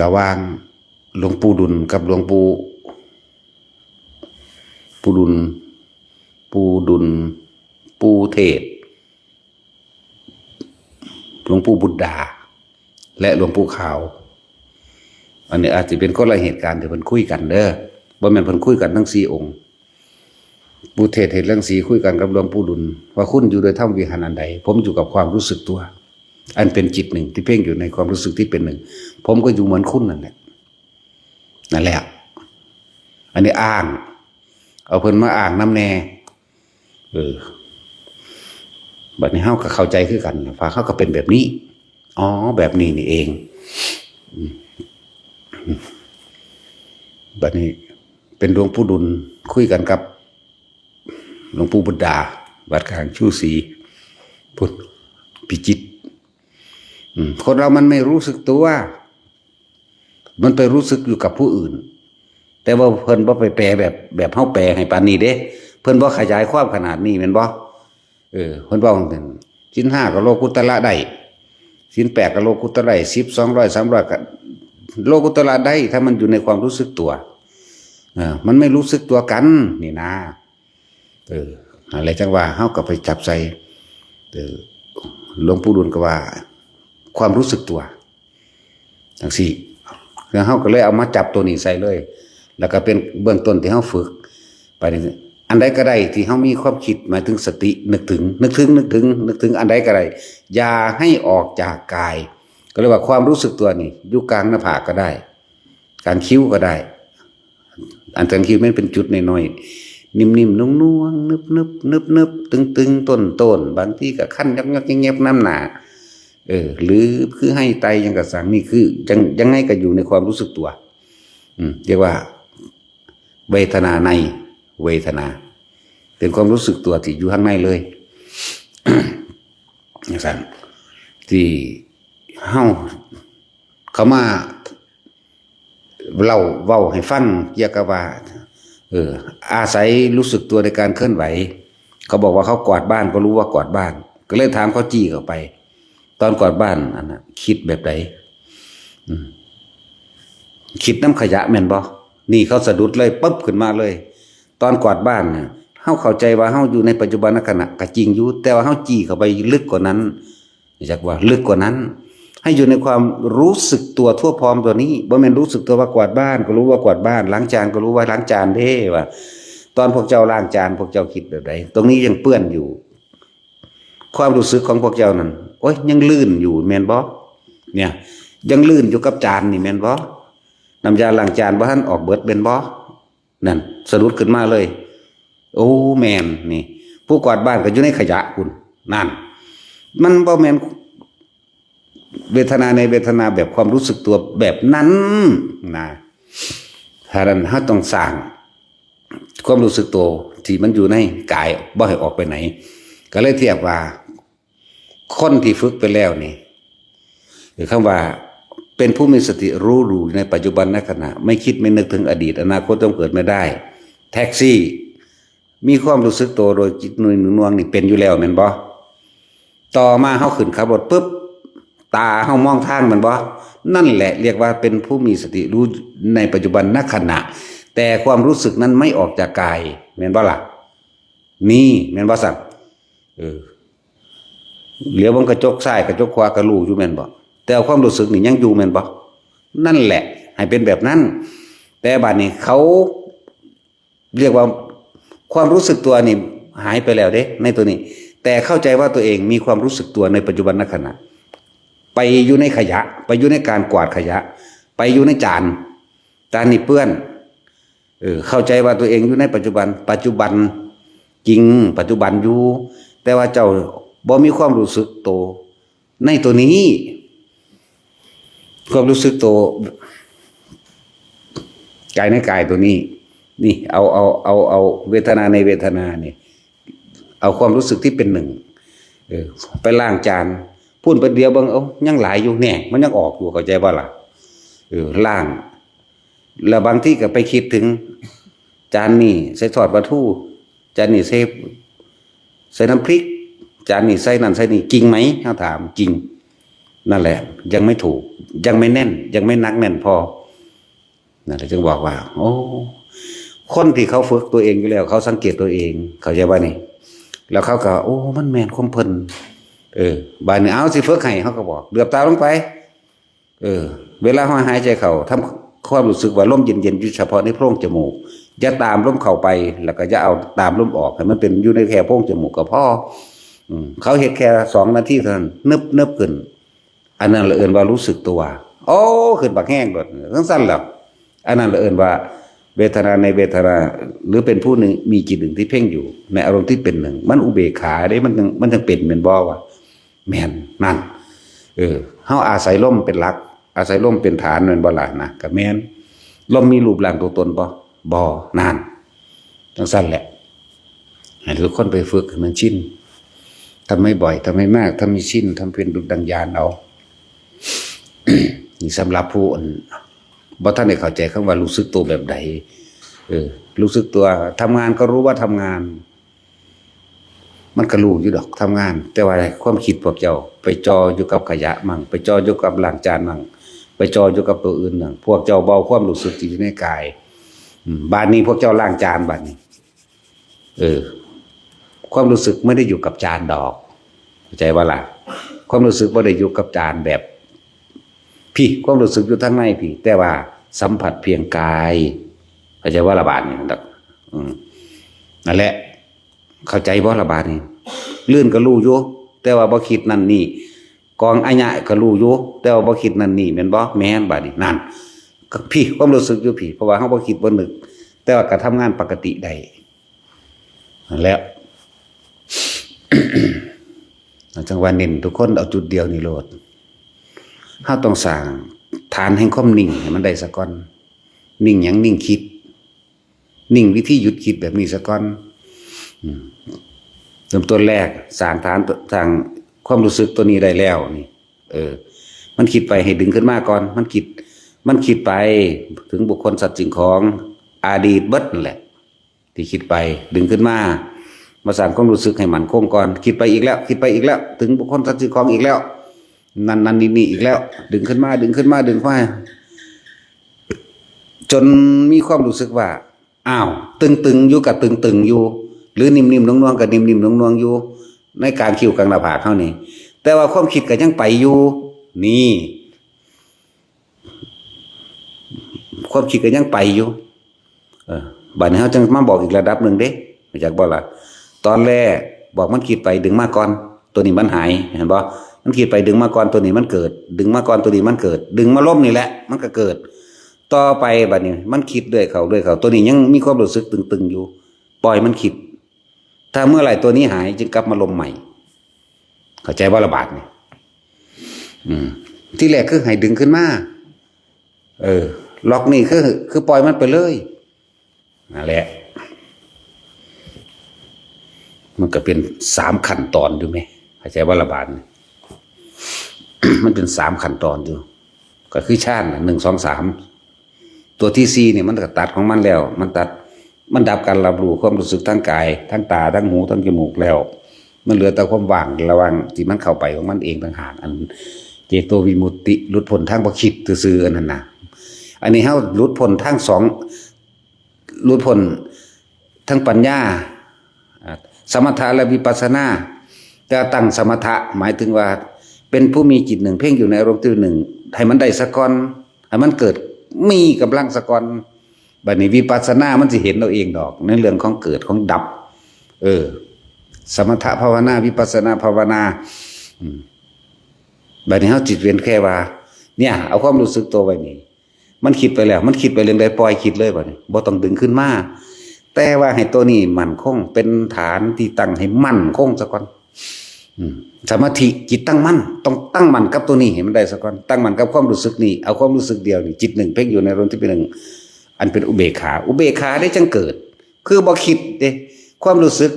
ระหว่างหลวงปู่ดุลกับหลวงปู่ ปู่ดุล ปู่ดุล ปู่เทศ หลวงปู่บุตรดา และหลวงปู่ขาว อันนี้อาจจะเป็นคนละเหตุการณ์ที่เพิ่นคุยกันเด้อ บ่แม่นเพิ่นคุยกันทั้งสี่องค์ ปู่เทศเห็นเรื่องสีคุยกันกับหลวงปู่ดุล ว่าคุณอยู่โดยธรรมวิหารอันใด ผมอยู่กับความรู้สึกตัว อันเป็นจิตหนึ่งที่เพ่งอยู่ในความรู้สึกที่เป็นหนึ่ง ผมก็อยู่เหมือนคุณนั่นแหละ นั่นแหละ อันนี้อ้าง เอาเพิ่นมาอ้างนำแน่ เออ บัดนี้เฮาก็เข้าใจคือกัน ว่าเฮาก็เป็นแบบนี้ อ๋อ แบบนี้นี่เอง อืม บัดนี้เป็นหลวงปู่ดุลคุยกันกับหลวงปู่บุตรดา วัดกลางชูศรี พุทธพิจิตร อืม คนเรามันไม่รู้สึกตัว มันไปรู้สึกอยู่กับผู้อื่น แต่ว่าเพิ่นบ่ไปแปลแบบ แบบเฮาแปลให้ปานนี้เด้ เพิ่นบ่ขยายความขนาดนี้แม่นบ่ เออ เพิ่นเว้าจั่งซี้ ศีลห้าก็โลกุตระได้ ศีลแปดก็โลกุตระได้ สิบ สองร้อย สามร้อย ก็โลกุตระได้ ถ้ามันอยู่ในความรู้สึกตัว เออ มันไม่รู้สึกตัวกัน นี่นะ เออ อะไรจังว่าเฮาก็ไปจับใส่ เออ หลวงปู่ดุลก็ว่า ความรู้สึกตัว จังซี่ แล้วเฮาก็เลยเอามาจับตัวนี้ใส่เลย แล้วก็เป็นเบื้องต้นที่เฮาฝึก ไปนี่ อันใดก็ได้ที่เฮามีความคิด หมายถึงสติ นึกถึง นึกถึง นึกถึง นึกถึงอันใดก็ได้ อย่าให้ออกจากกาย ก็เรียกว่าความรู้สึกตัวนี่ อยู่กลางหน้าผากก็ได้ กลางคิ้วก็ได้ อันกลางคิ้วมันเป็นจุดน้อยๆ นิ่มๆ นุ่งๆ นึบๆ นึบๆ ตึงๆ ต้นๆ บางทีก็คันยอกๆ แยบๆ นำหน้า เออ หรือคือไห้ไตหยังก็ซั่ง นี่คือยัง ยังไงก็อยู่ในความรู้สึกตัว อืม เรียกว่า เวทนาในเวทนา เป็นความรู้สึกตัวที่อยู่ข้างในเลย จั่งซั้น ที่เฮาเข้ามาเล่าเว้าให้ฟังเกี่ยวกับว่า เออ อาศัยรู้สึกตัวในการเคลื่อนไหว เขาบอกว่าเขากวาดบ้านก็รู้ว่ากวาดบ้าน ก็เลยถามเขาจี้เข้าไป ตอนกวาดบ้านอันน่ะ คิดแบบใด อืม คิดนำขยะแม่นบ่ นี่เขาสะดุดเลย ปึ๊บ ขึ้นมาเลย ตอนกวาดบ้านน่ะ เฮาเข้าใจว่าเฮาอยู่ในปัจจุบันขณะก็จริงอยู่ แต่ว่าเฮาจี้เข้าไปลึกกว่านั้น อยากว่าลึกกว่านั้น ให้อยู่ในความรู้สึกตัวทั่วพร้อมตัวนี้ บ่แม่นรู้สึกตัวว่ากวาดบ้านก็รู้ว่ากวาดบ้าน ล้างจานก็รู้ว่าล้างจานเด้ ว่า ตอนพวกเจ้าล้างจาน พวกเจ้าคิดแบบใด ตรงนี้ยังเปื้อนอยู่ ความรู้สึกของพวกเจ้านั่น โอ๊ย ยังลื่นอยู่แม่นบ่ เนี่ย ยังลื่นอยู่กับจานนี่แม่นบ่ น้ำยาล้างจานบ่ทันออกเบิดแม่นบ่ นั่น สะดุดขึ้นมาเลย โอ้ แม่นนี่ ผู้กวาดบ้านก็อยู่ในขยะพุ้น นั่น มันบ่แม่นเวทนาในเวทนาแบบความรู้สึกตัวแบบนั้นนะ ถ้านั้นเฮาต้องสร้างความรู้สึกตัวที่มันอยู่ในกายบ่ให้ออกไปไหน ก็เลยเทียบว่า คนที่ฝึกไปแล้วนี่ คือคำว่าเป็นผู้มีสติรู้อยู่ในปัจจุบันนขณะ ไม่คิดไม่นึกถึงอดีต อนาคตต้องเกิดไม่ได้ แท็กซี่ มีความรู้สึกตัวโดยจิตหน่วยหนึ่งนวงนี่เป็นอยู่แล้วแม่นบ่ ต่อมาเฮาขึ้นขับรถปุ๊บ ตาเฮามองทางแม่นบ่ นั่นแหละเรียกว่าเป็นผู้มีสติรู้ในปัจจุบันนขณะ แต่ความรู้สึกนั้นไม่ออกจากกายแม่นบ่ล่ะ นี่แม่นบ่สั่น เออ เหลียวเบิ่งกระจกซ้ายกระจกขวาก็รู้อยู่แม่นบ่ แต่ความรู้สึกนี่ยังอยู่แม่นบ่ นั่นแหละ ให้เป็นแบบนั้น แต่บัดนี้เขาเรียกว่าความรู้สึกตัวนี่หายไปแล้วเด้ ในตัวนี้ แต่เข้าใจว่าตัวเองมีความรู้สึกตัวในปัจจุบันนขณะ ไปอยู่ในขยะ ไปอยู่ในการกวาดขยะ ไปอยู่ในจาน จานนี่เปื้อน เออ เข้าใจว่าตัวเองอยู่ในปัจจุบัน ปัจจุบันจริง ปัจจุบันอยู่ แต่ว่าเจ้าบ่มีความรู้สึกตัวในตัวนี้ ความรู้สึกตัวกายในกายตัวนี้ นี่ เอา เอา เอา เอาเวทนาในเวทนานี่ เอาความรู้สึกที่เป็นหนึ่ง เออ ไปล้างจาน พูนไปเดียวเบิ่ง เอ้า ยังหลายอยู่แน่ มันยังออกอยู่ เข้าใจบ่ล่ะ เออ ล้าง แล้วบางทีก็ไปคิดถึง จานนี่ใส่ทอดปลาทู จานนี่ใส่ ใส่น้ำพริก จานนี่ใส่นั่นใส่นี่ จริงไหม เฮาถาม จริง นั่นแหละ ยังไม่ถูก ยังไม่แน่น ยังไม่หนักแน่นพอ นั่นแหละจึงบอกว่า โอ้ คนที่เขาฝึกตัวเองอยู่แล้ว เขาสังเกตตัวเอง เข้าใจบ่นี่ แล้วเขาก็ โอ้ มันแม่นความเพิ่น เออ บาดนี้ เอา สิฝึกให้ เขาก็บอก เหลือบตาลงไป เออ เวลาเฮาหายใจเข้า ทำความรู้สึกว่าลมเย็นๆ อยู่เฉพาะในโพรงจมูก อย่าตามลมเข้าไป แล้วก็อย่าเอาตามลมออก ให้มันเป็นอยู่ในแค่โพรงจมูกก็พอ อืม เขาเฮ็ดแค่สองนาทีเท่านั้น นึบๆ ขึ้น อันนั้นละเอิ้นว่ารู้สึกตัว โอ้ ขึ้นบักแฮงโลด จั่งซั้นแหละ อันนั้นละเอิ้นว่า เวทนาในเวทนา หรือเป็นผู้หนึ่ง มีจิตหนึ่งที่เพ่งอยู่ ในอารมณ์ที่เป็นหนึ่ง มันอุเบกขาเด้ มันจั่ง มันจั่งเป็นแม่นบ่วะ แม่น นั่น เออ เฮาอาศัยลมเป็นหลัก อาศัยลมเป็นฐานแม่นบ่ล่ะนะ ก็แม่น ลมมีรูปร่างตัวตนบ่ บ่ นั่น จั่งซั้นแหละ ให้ทุกคนไปฝึกให้มันชิน ทำให้บ่อย ทำให้มาก ทำให้ชิน ทำเป็นดุจดังยานเอา นี่สำหรับผู้อันบ่ทันได้เข้าใจคำว่ารู้สึกตัวแบบใด เออ รู้สึกตัว ทำงานก็รู้ว่าทำงาน มันก็รู้อยู่ดอกทำงาน แต่ว่าความคิดพวกเจ้าไปจ่ออยู่กับขยะมั่ง ไปจ่ออยู่กับล้างจานมั่ง ไปจ่ออยู่กับตัวอื่นมั่ง พวกเจ้าบ่เอาความรู้สึกที่อยู่ในกาย อืม บาดนี้พวกเจ้าล้างจานบาดนี้ เออ ความรู้สึกไม่ได้อยู่กับจานดอก เข้าใจบ่ล่ะ ความรู้สึกบ่ได้อยู่กับจานแบบ พี้ ความรู้สึกอยู่ทางในพี้ แต่ว่าสัมผัสเพียงกาย เข้าใจบ่ล่ะบาดนี้ อืม นั่นแหละ เข้าใจบ่ล่ะบาดนี้ ลื่นก็รู้อยู่ แต่ว่าบ่คิดนั่นนี่ กองอะยะก็รู้อยู่ แต่ว่าบ่คิดนั่นนี่ แม่นบ่ แม่นบาดนี้ นั่น ก็พี้ ความรู้สึกอยู่พี้ เพราะว่าเฮาบ่คิดบ่นึก แต่ว่าก็ทำงานปกติได้ นั่นแหละ จั่งว่าเน้นทุกคนเอาจุดเดียวนี่โลด เฮาต้องสร้างฐานแห่งความนิ่งให้มันได้ซะก่อน นิ่งหยัง นิ่งคิด นิ่งวิธีหยุดคิดแบบนี้ซะก่อน อืม เริ่มต้นแรก สร้างฐาน สร้างความรู้สึกตัวนี้ได้แล้วนี่ เออ มันคิดไปให้ดึงขึ้นมาก่อน มันคิด มันคิดไปถึงบุคคลสัตว์สิ่งของ อดีตเบิดนั่นแหละ ที่คิดไป ดึงขึ้นมา มาสร้างความรู้สึกให้มั่นคงก่อน คิดไปอีกแล้ว คิดไปอีกแล้ว ถึงบุคคลสัตว์สิ่งของอีกแล้ว นั่นนั่นนี่นี่อีกแล้ว ดึงขึ้นมา ดึงขึ้นมา ดึงมา จนมีความรู้สึกว่า อ้าว ตึงๆ อยู่กับตึงๆ อยู่ หรือนิ่มๆ นวลๆ กับนิ่มๆ นวลๆ อยู่ ในกลางคิ้วกลางหน้าผากเฮานี่ แต่ว่าความคิดก็ยังไปอยู่ นี่ ความคิดก็ยังไปอยู่ เออ บัดนี้เฮาจั่งมาบอกอีกระดับหนึ่งเด้ รู้จักบ่ล่ะ ตอนแรกบอกมันคิดไปดึงมาก่อน ตัวนี้มันหาย เห็นบ่ มันคิดไปดึงมาก่อน ตัวนี้มันเกิด ดึงมาก่อน ตัวนี้มันเกิด ดึงมาลมนี่แหละ มันก็เกิด ต่อไปบัดนี้มันคิดเรื่อยเข้า เรื่อยเข้า ตัวนี้ยังมีความรู้สึกตึงๆ อยู่ ปล่อยมันคิด ถ้าเมื่อไหร่ตัวนี้หายจึงกลับมาลมใหม่ เข้าใจบ่ล่ะบาดนี้ อืม ที่แรกคือให้ดึงขึ้นมา เออ ล็อกนี่คือ คือปล่อยมันไปเลย นั่นแหละ มันก็เป็นสามขั้นตอนอยู่แหม เข้าใจบ่ล่ะบาดนี้ มันเป็นสามขั้นตอนอยู่ ก็คือฌานน่ะ หนึ่ง สอง สาม ตัวที่สี่นี่มันก็ตัดของมันแล้ว มันตัด มันดับการรับรู้ความรู้สึกทางกาย ทางตา ทางหู ทางจมูกแล้ว มันเหลือแต่ความว่างระหว่างที่มันเข้าไปของมันเองต่างหาก อันเจโตวิมุตติ หลุดพ้นทางบ่คิดซื่อๆ อันนั้นนะ อันนี้เฮาหลุดพ้นทางสอง หลุดพ้นทางปัญญา อ่า สมถะและวิปัสสนา แต่ตั้งสมถะหมายถึงว่าเป็นผู้มีจิตหนึ่งเพ่งอยู่ในอารมณ์ที่หนึ่ง ให้มันได้ซะก่อน ให้มันเกิดมีกำลังซะก่อน บัดนี้วิปัสสนามันสิเห็นเอาเองดอก ในเรื่องของเกิดของดับ เออ สมถะภาวนา วิปัสสนาภาวนา อืม บัดนี้เฮาจิตเวียนแค่ว่า เนี่ย เอาความรู้สึกตัวไว้นี่ มันคิดไปแล้ว มันคิดไปเรื่องใด ปล่อยคิดเลยบัดนี้ บ่ต้องดึงขึ้นมา แต่ว่าให้ตัวนี้มั่นคง เป็นฐานที่ตั้งให้มั่นคงซะก่อน อืม สมาธิ จิตตั้งมั่น ต้องตั้งมั่นกับตัวนี้ให้มันได้ซะก่อน ตั้งมั่นกับความรู้สึกนี้ เอาความรู้สึกเดียวนี่ จิตหนึ่งเพ่งอยู่ในอารมณ์ที่เป็นหนึ่ง อันเป็นอุเบกขา อุเบกขาได้จังเกิด คือบ่คิดเด้ ความรู้สึก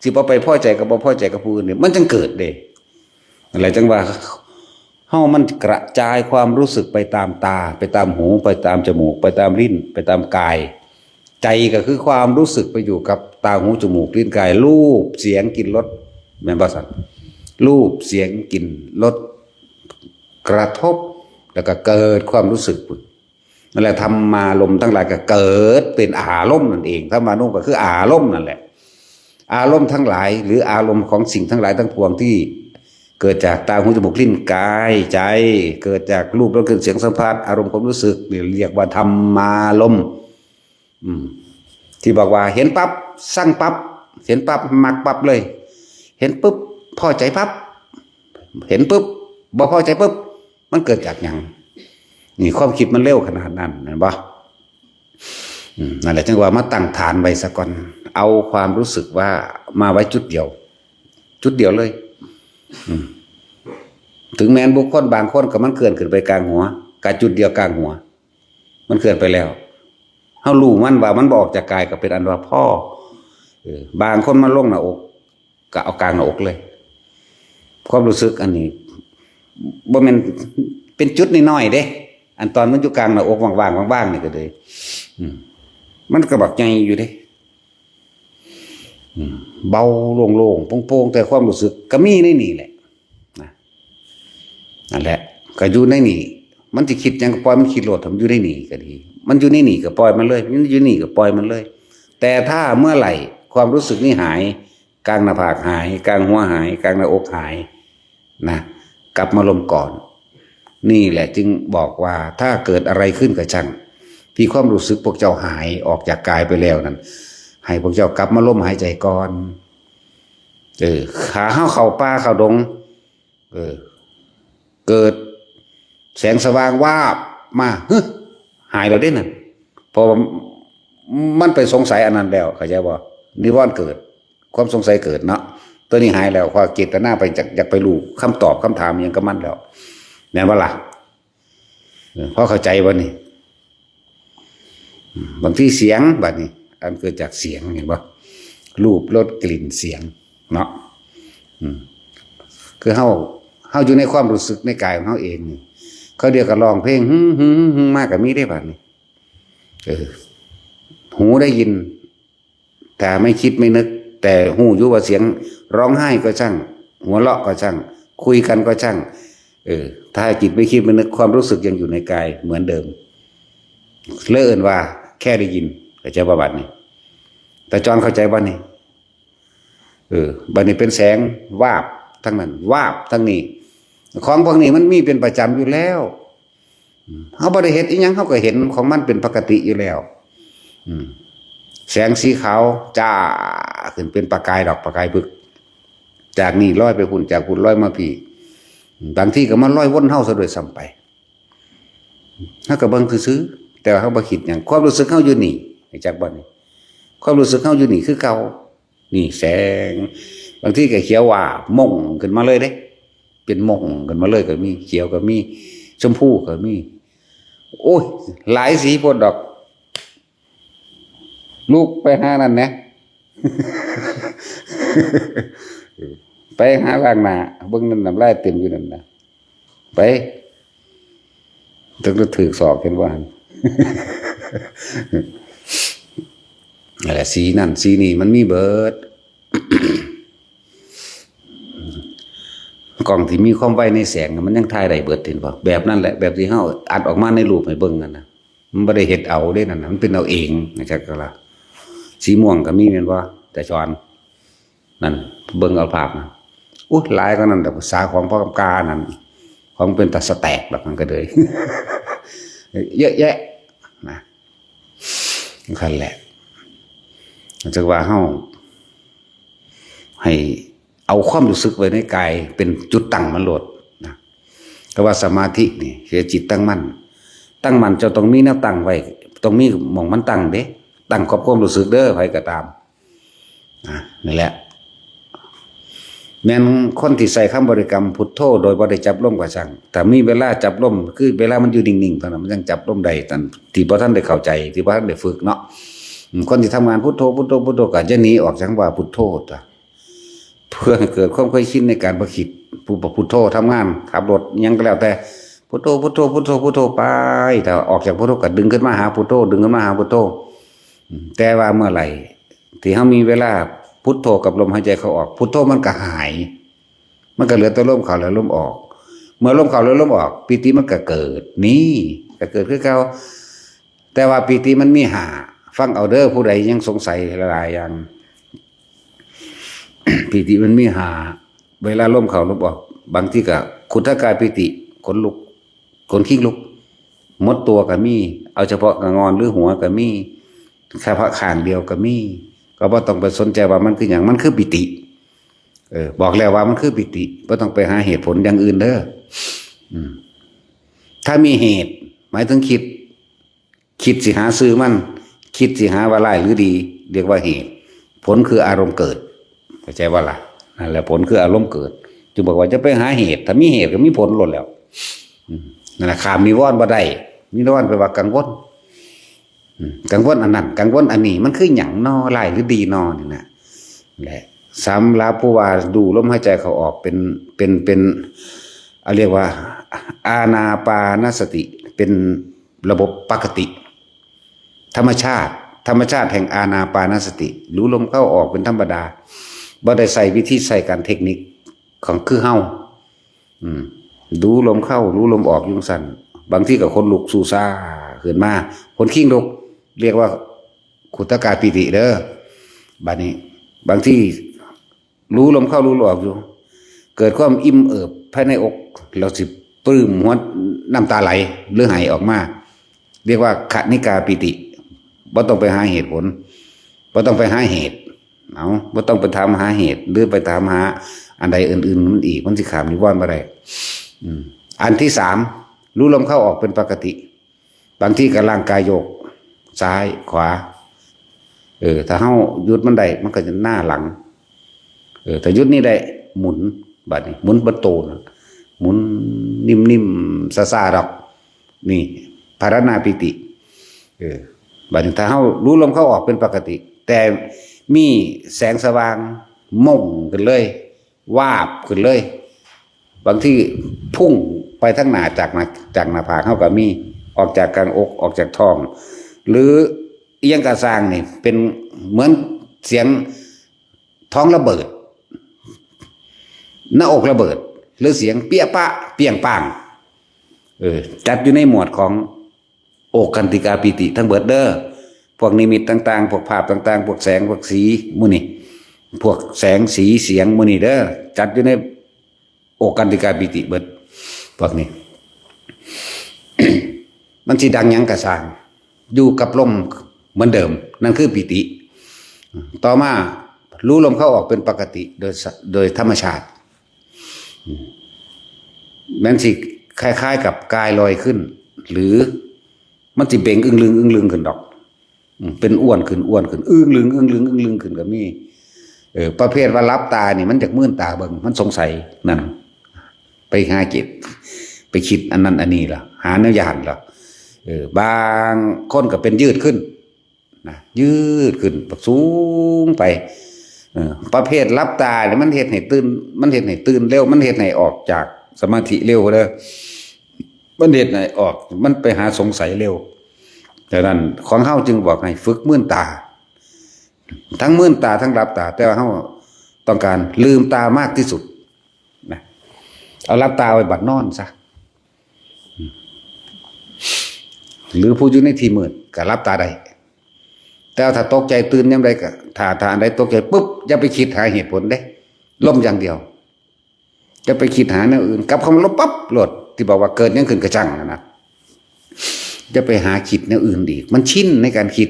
สิบ่ไปพอใจกับบ่พอใจกับผู้อื่นเนี่ย มันจังเกิดเด้ อะไรจังว่า เฮามันกระจายความรู้สึกไปตามตา ไปตามหู ไปตามจมูก ไปตามลิ้น ไปตามกาย ใจก็คือความรู้สึกไปอยู่กับตา หู จมูก ลิ้น กาย รูป เสียง กลิ่น รส แม่นบ่ซั่น รูป เสียง กลิ่น รส กระทบ แล้วก็เกิดความรู้สึกพุ้น นั่นแหละ ธรรมารมณ์ทั้งหลายก็เกิดเป็นอารมณ์นั่นเอง ธรรมานุก็คืออารมณ์นั่นแหละ อารมณ์ทั้งหลาย หรืออารมณ์ของสิ่งทั้งหลายทั้งปวงที่เกิดจากตา หู จมูก ลิ้น กาย ใจ เกิดจากรูป รส กลิ่น เสียง สัมผัส อารมณ์ความรู้สึกนี่เรียกว่าธรรมารมณ์ อืม ที่บอกว่าเห็นปั๊บ ซังปั๊บ เห็นปั๊บ มักปั๊บเลย เห็นปุ๊บ พอใจปั๊บ เห็นปุ๊บ บ่พอใจปุ๊บ มันเกิดจากหยัง นี่ความคิดมันเร็วขนาดนั้น เห็นบ่ อืม นั่นแหละ จังว่ามาตั้งฐานไว้ซะก่อน เอาความรู้สึกว่ามาไว้จุดเดียว จุดเดียวเลย อืม ถึงแม้นบุคคลบางคนก็มันเคลื่อนขึ้นไปกลางหัว กะจุดเดียวกลางหัว มันเคลื่อนไปแล้ว เฮารู้มันว่ามันบ่ออกจากกายก็เป็นอันว่าพอ เออ บางคนมันลงหน้าอก ก็เอากลางหน้าอกเลย ความรู้สึกอันนี้ บ่แม่นเป็นจุดน้อยๆเด้ อันตอนมันอยู่กลางหน้าอกว่างๆว่างๆนี่ก็เลย อืม มันก็บักใหญ่อยู่เด้ อืม เบาโล่งๆโปร่งๆ แต่ความรู้สึกก็มีในนี่แหละ นะ นั่นแหละ ก็อยู่ในนี่ มันสิคิดหยังก็ปล่อยมันคิดโลด มันอยู่ในนี่ก็ดี มันอยู่ในนี่ก็ปล่อยมันเลย มันอยู่นี่ก็ปล่อยมันเลย แต่ถ้าเมื่อไหร่ความรู้สึกนี่หาย กลางหน้าผากหาย กลางหัวหาย กลางหน้าอกหาย นะ กลับมาลมก่อน นี่แหละจึงบอกว่าถ้าเกิดอะไรขึ้นก็ช่าง ที่ความรู้สึกพวกเจ้าหายออกจากกายไปแล้วนั้น ให้พวกเจ้ากลับมาลมหายใจก่อน เออ ขาเฮาเข้าป่าเข้าดง เออ เกิดแสงสว่างวาบมา ฮึ หายแล้วเด้นั่น เพราะว่ามันไปสงสัยอันนั้นแล้ว เข้าใจบ่ นิวรณ์เกิด ความสงสัยเกิดเนาะ ตัวนี้หายแล้ว ความเจตนาไปอยาก อยากไปรู้คำตอบคำถามอิหยังกับมันแล้ว แม่นบ่ล่ะ เออ พอเข้าใจบ่นี่ อืม บางทีเสียงบัดนี้ อันเกิดจากเสียง เห็นบ่ รูป รส กลิ่น เสียง เนาะ อืม คือเฮา เฮาอยู่ในความรู้สึกในกายของเฮาเองนี่ เขาเดียวก็ร้องเพลง หึ่มๆๆๆ มาก็มีได้บัดนี้ เออ หูได้ยิน แต่ไม่คิดไม่นึก แต่ฮู้อยู่ว่าเสียงร้องไห้ก็ช่าง หัวเราะก็ช่าง คุยกันก็ช่าง เออ ถ้าจิตไม่คิดไม่นึก ความรู้สึกยังอยู่ในกายเหมือนเดิม เลยเอิ้นว่าแค่ได้ยิน เข้าใจบ่บัดนี้ ตาจอนเข้าใจบ่นี่ เออ บัดนี้เป็นแสงวาบทั้งนั้น วาบทั้งนี้ ของพวกนี้มันมีเป็นประจำอยู่แล้ว อืม เฮาบ่ได้เฮ็ดอิหยัง เฮาก็เห็นของมันเป็นปกติอยู่แล้ว อืม แสงสีขาวจ้าขึ้นเป็นประกายดอกประกายพึก จากนี่ลอยไปพุ้น จากพุ้นลอยมาพี้ บางทีก็มาลอยวนเฮาซะด้วยซ้ำไป เฮาก็เบิ่งซื่อๆ แต่ว่าเฮาบ่คิดหยัง ความรู้สึกเฮาอยู่นี่ รู้จักบ่นี่ ความรู้สึกเฮาอยู่นี่คือเก่า นี่แสง บางทีก็เขียววาบม่วงขึ้นมาเลยเด้ เป็นม่วงขึ้นมาเลยก็มี เขียวก็มี ชมพูก็มี โอ้ย หลายสีโพดดอก ลุกไปหานั่นแหนะ ไปหาล้างหน้า เบิ่งนั่นน้ำลายเต็มอยู่นั่นนะ ไป ตึกถือสอบเห็นว่า นั่นแหละ สีนั่นสีนี่มันมีเบิด กล้องที่มีความไวในแสงน่ะมันยังถ่ายได้เบิด เห็นบ่ แบบนั้นแหละ แบบที่เฮาอัดออกมาในรูปให้เบิ่งนั่นนะ มันบ่ได้เฮ็ดเอาเด้นั่นน่ะ มันเป็นเอาเองนะจักก็ละ สีม่วงก็มีแม่นบ่ แต่สอน นั่น เบิ่งเอาภาพนะ อุ๊ย หลายกว่านั้นดอก ภาษาของพ่อกำกานั่น ของเป็นตาสแตกดอก มันก็เลย เยอะแยะนะ นั่นแหละ จักว่าเฮา ให้เอาความรู้สึกไว้ในกายเป็นจุดตั้งมันโลดนะ ก็ว่าสมาธินี่คือจิตตั้งมั่น ตั้งมั่นเจ้าต้องมีแนวตั้งไว้ ต้องมีหม่องมันตั้งเด้ ตั้งกับความรู้สึกเด้อ ไผก็ตาม อ่ะ นั่นแหละ แม่นคนที่ใช้คำบริกรรมพุทโธโดยบ่ได้จับลมก็ช่าง แต่มีเวลาจับลม คือเวลามันอยู่นิ่งๆ เท่านั้น มันยังจับลมได้ ตอนที่บ่ทันได้เข้าใจ ที่บ่ทันได้ฝึกเนาะ อืม คนที่ทำงานพุทโธ พุทโธ พุทโธ ก็จะหนีออกจากคำว่าพุทโธตัว เพื่อให้เกิดความเคยชินในการบ่คิด ผู้พุทโธทำงาน ขับรถ หยังก็แล้วแต่ พุทโธ พุทโธ พุทโธ พุทโธ ไป แต่ออกจากพุทโธก็ดึงขึ้นมาหาพุทโธ ดึงขึ้นมาหาพุทโธ อืม แต่ว่าเมื่อไหร่ ที่เฮามีเวลาพุทโธกับลมหายใจเข้าออก พุทโธมันก็หาย มันก็เหลือแต่ลมเข้าและลมออก เมื่อลมเข้าและลมออก ปีติมันก็เกิด นี่ ก็เกิดคือเก่า แต่ว่าปีติมันมีห้า ฟังเอาเด้อ ผู้ใดยังสงสัยหลายๆอย่าง ปีติมันมีห้า เวลาลมเข้าลมออก บางทีก็ขุทกายปีติ ขนลุก ขนคิงลุก หมดตัวก็มี เอาเฉพาะกะงอนหรือหัวก็มี เฉพาะข้างเดียวก็มี ก็บ่ต้องไปสนใจว่ามันคือหยัง มันคือปีติ เออ บอกแล้วว่ามันคือปีติ บ่ต้องไปหาเหตุผลอย่างอื่นเด้อ อืม ถ้ามีเหตุ หมายถึงคิด คิดสิหาชื่อมัน คิดสิหาว่าร้ายหรือดี เรียกว่าเหตุ ผลคืออารมณ์เกิด เข้าใจบ่ล่ะ นั่นแหละ ผลคืออารมณ์เกิด จึงบอกว่าจะไปหาเหตุ ถ้ามีเหตุก็มีผลโลดแล้ว อืม นั่นน่ะ ข้ามนิวรณ์บ่ได้ นิวรณ์แปลว่ากังวล อืม กังวลอันนั้น กังวลอันนี้ มันคือหยังน้อ ร้ายหรือดีน้อ นี่นะ แหละ สำหรับผู้ว่าดูลมหายใจเข้าออกเป็น เป็น เป็น อ่ะ เรียกว่า อานาปานสติ เป็นระบบปกติ ธรรมชาติ ธรรมชาติแห่งอานาปานสติ รู้ลมเข้าออกเป็นธรรมดา บ่ได้ใช้วิธีใช้การเทคนิคของคือเฮา อืม รู้ลมเข้า รู้ลมออกอยู่จั่งซั้น บางทีก็ขนลุกสู้ซ่าขึ้นมา ขนคิงลุก เรียกว่าขุทกายปีติเด้อ บัดนี้ บางที รู้ลมเข้ารู้ลมออกอยู่ เกิดความอิ่มเอิบภายในอก เราสิปลื้มหัวน้ำตาไหล หรือไห้ออกมา เรียกว่าขณิกาปีติ บ่ต้องไปหาเหตุผล บ่ต้องไปหาเหตุ เอา บ่ต้องไปถามหาเหตุ หรือไปถามหาอันใดอื่นๆมันอีก มันสิข้ามนิวรณ์บ่ได้ อืม อันที่สาม รู้ลมเข้าออกเป็นปกติ บางทีก็ร่างกายโยก ซ้าย ขวา เออ ถ้าเฮาหยุดมันได้ มันก็จะหน้าหลัง เออ ถ้าหยุดนี่ได้ หมุน บัดนี้ หมุนเบิดโตนะ หมุนนิ่มๆ ซ่าๆ ดอก นี่ ภาวนาปีติ เออ บัดนี้ถ้าเฮารู้ลมเข้าออกเป็นปกติ แต่มีแสงสว่างม่งขึ้นเลย วาบขึ้นเลย บางทีพุ่งไปทางหน้า จากหน้า จากหน้าผากเฮาก็มี ออกจากกลางอก ออกจากท้อง หรืออิหยังกะซ่างนี่ เป็นเหมือนเสียงท้องระเบิด หน้าอกระเบิด หรือเสียงเปี้ยะปะเปี้ยงป้าง เออ จัดอยู่ในหมวดของโอกันติกาปีติทั้งเบิดเด้อ พวกนิมิตต่างๆ พวกภาพต่างๆ พวกแสง พวกสีหมู่นี่ พวกแสงสีเสียงหมู่นี่เด้อ จัดอยู่ในโอกันติกาปีติเบิด พวกนี้ มันสิดังหยังกะซ่าง อยู่กับลมเหมือนเดิม นั่นคือปีติ ต่อมารู้ลมเข้าออกเป็นปกติโดยส- โดยธรรมชาติ แม่นสิคล้ายๆกับกายลอยขึ้น หรือมันสิเบ่งอึ้งลึงอึ้งลึงขึ้นดอก อืม เป็นอ้วนขึ้นอ้วนขึ้น อึ้งลึงอึ้งลึงอึ้งลึงขึ้นก็มี เออ ประเภทว่าหลับตานี่มันอยากมื่นตาเบิ่ง มันสงสัยนั่น ไปหาจิต ไปคิดอันนั้นอันนี้ล่ะ หาแนวย่านล่ะ เออ บางคนก็เป็นยืดขึ้น นะ ยืดขึ้นสูงไป เออ ประเภทหลับตาเนี่ยมันเฮ็ดให้ตื่น มันเฮ็ดให้ตื่นเร็ว มันเฮ็ดให้ออกจาก สมาธิเร็วเด้อ มันเฮ็ดให้ออก มันไปหาสงสัยเร็ว ดังนั้นของเฮาจึงบอกให้ฝึกมืนตา ทั้งมืนตาทั้งหลับตา แต่ว่าเฮาต้องการลืมตามากที่สุดนะ เอาหลับตาไว้บัดนอนซะ หรือผู้อยู่ในที่มืดก็หลับตาได้ แต่ถ้าตกใจตื่นยามใดก็ ถ้า ถ้าอันใดตกใจปุ๊บ อย่าไปคิดหาเหตุผลเด้ ลมอย่างเดียว จะไปคิดหาแนวอื่น กลับเข้ามาลบปั๊บโลด ที่บอกว่าเกิดหยังขึ้นกะจั่งนะนะ จะไปหาคิดแนวอื่นอีก มันชินในการคิด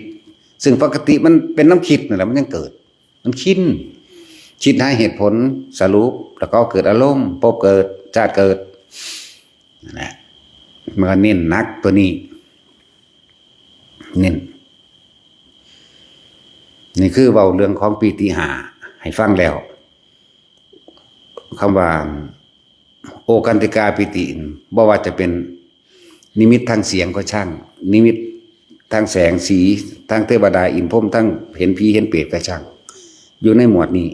ซึ่งปกติมันเป็นน้ำคิดนั่นแหละ มันยังเกิด มันชิน คิดหาเหตุผล สรุป แล้วก็เกิดอารมณ์ ภพเกิด ชาติเกิด นั่นแหละ มันก็เน้นหนักตัวนี้ เน้น นี่คือเว้าเรื่องของปีติห้าให้ฟังแล้ว คำว่า โอกันติกาปีติ บ่ว่าจะเป็นนิมิตทางเสียงก็ช่าง นิมิตทางแสงสี ทางเทวดาอินทร์พรหม ทางเห็นผีเห็นเปรตก็ช่าง อยู่ในหมวดนี้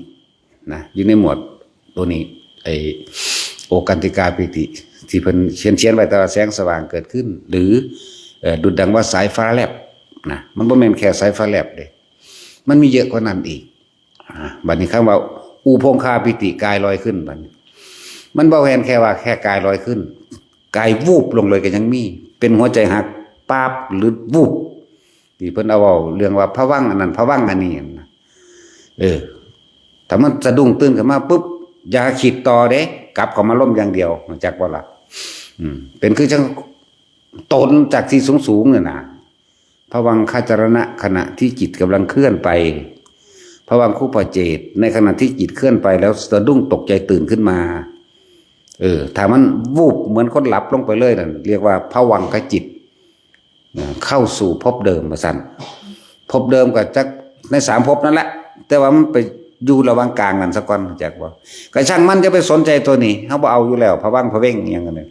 นะ อยู่ในหมวดตัวนี้ ไอ้ โอกันติกาปีติ ที่เพิ่นเขียน เขียนไว้ แต่ว่าแสงสว่างเกิดขึ้น หรือ เอ่อ ดุจดังว่าสายฟ้าแลบนะ มันบ่แม่นแค่สายฟ้าแลบเด้ มันมีเยอะกว่านั้นอีก อ่า บัดนี้คำว่า อุพงคาปีติ กายลอยขึ้น บัดนี้ มันบ่แม่นแค่ว่าแค่กายลอยขึ้น กายวูบลงเลยก็ยังมี เป็นหัวใจหัก ป๊าบ หรือ วูบ ที่เพิ่นเอาเว้าเรื่องว่าผวังค์อันนั้น ผวังค์อันนี้นะ เออ ถ้ามันสะดุ้งตื่นขึ้นมาปุ๊บ อย่าคิดต่อเด้ กลับเข้ามาลมอย่างเดียว รู้จักบ่ล่ะ อืม เป็นคือจั่งตนจากที่สูงๆ นี่นะ ผวังคจรณะ ขณะที่จิตกำลังเคลื่อนไป ผวังคุปเจต ในขณะที่จิตเคลื่อนไปแล้วสะดุ้งตกใจตื่นขึ้นมา เออ ถ้ามัน วูบ เหมือนคนหลับลงไปเลยนั่น เรียกว่าผวังคจิต นะ เข้าสู่ภพเดิมว่าซั่น ภพเดิมก็จักในสามภพนั่นแหละ แต่ว่ามันไปอยู่ระหว่างกลางนั่นซะก่อน รู้จักบ่ ก็ช่างมัน จะไปสนใจตัวนี้ เฮาบ่เอาอยู่แล้ว ผวังค์ผเวงค์อิหยังกันเนี่ย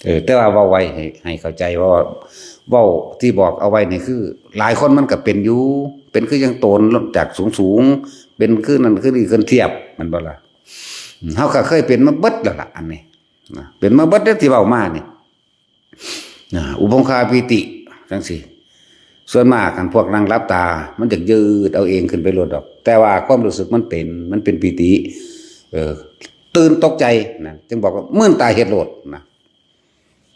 เออ แต่ว่าเว้าไว้ให้ ให้เข้าใจ เพราะว่าเว้าที่บอกเอาไว้นี่คือ หลายคนมันก็เป็นอยู่ เป็นคือยังโตนจากสูงๆ เป็นคือนั่นคือนี่ ขึ้นเทียบ แม่นบ่ล่ะ อืม เฮาก็เคยเป็นมาเบิดแล้วล่ะ อันนี้นะ เป็นมาเบิดเด้อที่เว้ามานี่ นะ อุพงคาปีติจั่งซี้ ส่วนมากคันพวกนั่งหลับตา มันจะยืดเอาเองขึ้นไปโลดดอก แต่ว่าความรู้สึกมันเป็น มันเป็นปีติ เออ ตื่นตกใจนะ จึงบอกว่ามืนตาเฮ็ดโลดนะ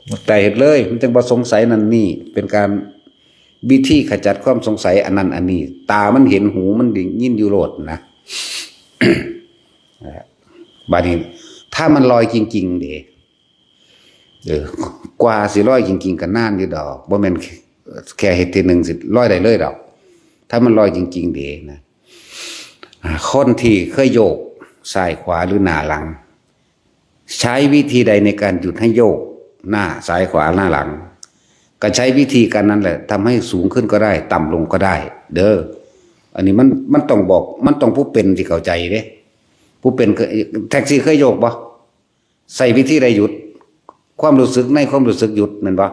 มืนตาเฮ็ดเลย มันจึงบ่สงสัยนั่นนี่ เป็นการวิธีขจัดความสงสัยอันนั้นอันนี้ ตามันเห็น หูมันได้ยินอยู่โลดนะ บัดนี้ ถ้ามันลอยจริงๆ เด้ เออ กว่าสิลอยจริงๆ ก็นานอยู่ดอก บ่แม่นแค่ แค่เฮ็ดทีหนึ่งสิลอยได้เลยดอก ถ้ามันลอยจริงๆ เด้นะ อ่า คนที่เคยโยกซ้ายขวาหรือหน้าหลัง ใช้วิธีใดในการหยุดให้โยกหน้าซ้ายขวาหน้าหลัง ก็ใช้วิธีการนั้นแหละ ทำให้สูงขึ้นก็ได้ ต่ำลงก็ได้ เด้อ อันนี้มัน มันต้องบอก มันต้องผู้เป็นที่เข้าใจเด้ ผู้เป็นเคย แท็กซี่เคยโยกบ่ ใส่วิธีใดหยุด ความรู้สึกในความรู้สึกหยุด แม่นบ่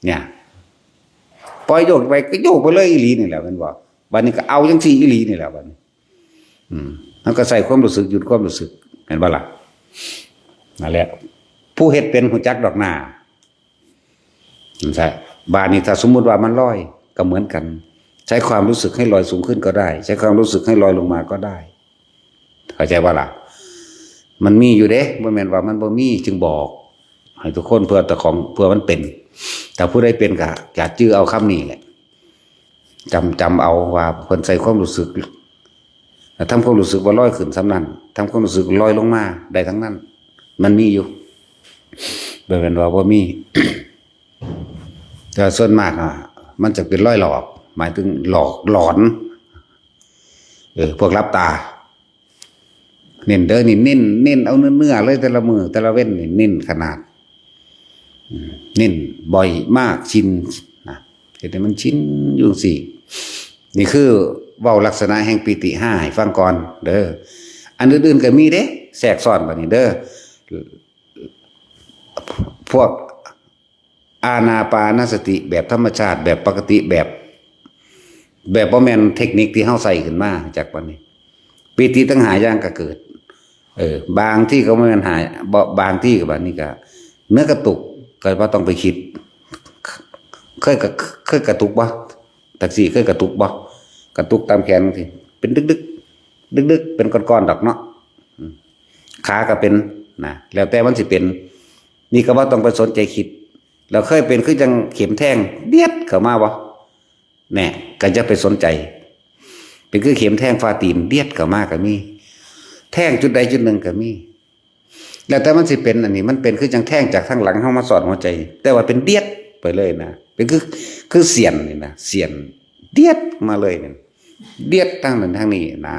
เนี่ย ปล่อยโยกไปก็โยกไปเลยอีหลีนี่แหละ แม่นบ่ บัดนี้ก็เอาจั่งซี่อีหลีนี่แหละ บัดนี้ อืม มันก็ใส่ความรู้สึกหยุดความรู้สึก แม่นบ่ล่ะ นั่นแหละ ผู้เฮ็ดเป็นรู้จักดอกหน้า นั่นซะ บัดนี้ถ้าสมมุติว่ามันลอย ก็เหมือนกัน ใช้ความรู้สึกให้ลอยสูงขึ้นก็ได้ ใช้ความรู้สึกให้ลอยลงมาก็ได้ เข้าใจบ่ล่ะ มันมีอยู่เด้ บ่แม่นว่ามันบ่มี จึงบอก ให้ทุกคน เพื่อเจ้าของ เพื่อมันเป็น แต่ผู้ใดเป็นก็อย่าจื้อเอาคำนี้แหละ จำ จำเอาว่าเพิ่นใส่ความรู้สึก แล้วทำความรู้สึกว่าลอยขึ้นส่ำนั้น ทำความรู้สึกลอยลงมาได้ทั้งนั้น มันมีอยู่ บ่แม่นว่าบ่มี แต่ส่วนมากอะ มันจะเป็นลอยหลอก หมายถึงหลอกหลอน เออ พวกหลับตา เน้นเด้อนี่ เน้น เน้นเอาเนื้อๆ เลย แต่ละมื้อแต่ละเว็นนี่ เน้นขนาด อืม เน้นบ่อยมาก ชินนะ เฮ็ดให้มันชินอยู่จั่งซี้ นี่คือเว้าลักษณะแห่งปีติห้าให้ฟังก่อนเด้อ อันอื่นๆ ก็มีเด้ แทรกซ้อนบัดนี้เด้อ พวกอานาปานสติแบบธรรมชาติ แบบปกติ แบบ แบบบ่แม่นเทคนิคที่เฮาใส่ขึ้นมา จักบัดนี้ ปีติทั้งห้าอย่างก็เกิด เออ บางที่ก็ไม่มีปัญหา บ่ บางที่ก็แบบนี้ก็ เนื้อกระตุก ก็บ่ต้องไปคิด เคยกระ เคยกระตุกบ่ แท็กซี่เคยกระตุกบ่ กระตุกตามแขนจั่งซี้ เป็นดึกๆ ดึกๆ เป็นก้อนๆ ดอกเนาะ อืม ขาก็เป็นนะ แล้วแต่มันสิเป็น นี่ก็บ่ต้องไปสนใจคิด แล้วเคยเป็นคือจั่งเข็มแทง เดียดเข้ามาบ่ แน่ ก็อย่าไปสนใจ เป็นคือเข็มแทงฝ่าตีน เดียดเข้ามาก็มี แทงจุดใดจุดหนึ่งก็มี แล้วแต่มันสิเป็น อันนี้มันเป็นคือจั่งแทงจากทางหลังเฮามาสอดหัวใจ แต่ว่าเป็นเดียดไปเลยนะ เป็นคือ คือเสี้ยนนี่นะ เสี้ยนเดียดมาเลยนี่ เดียดทางนั้นทางนี้นะ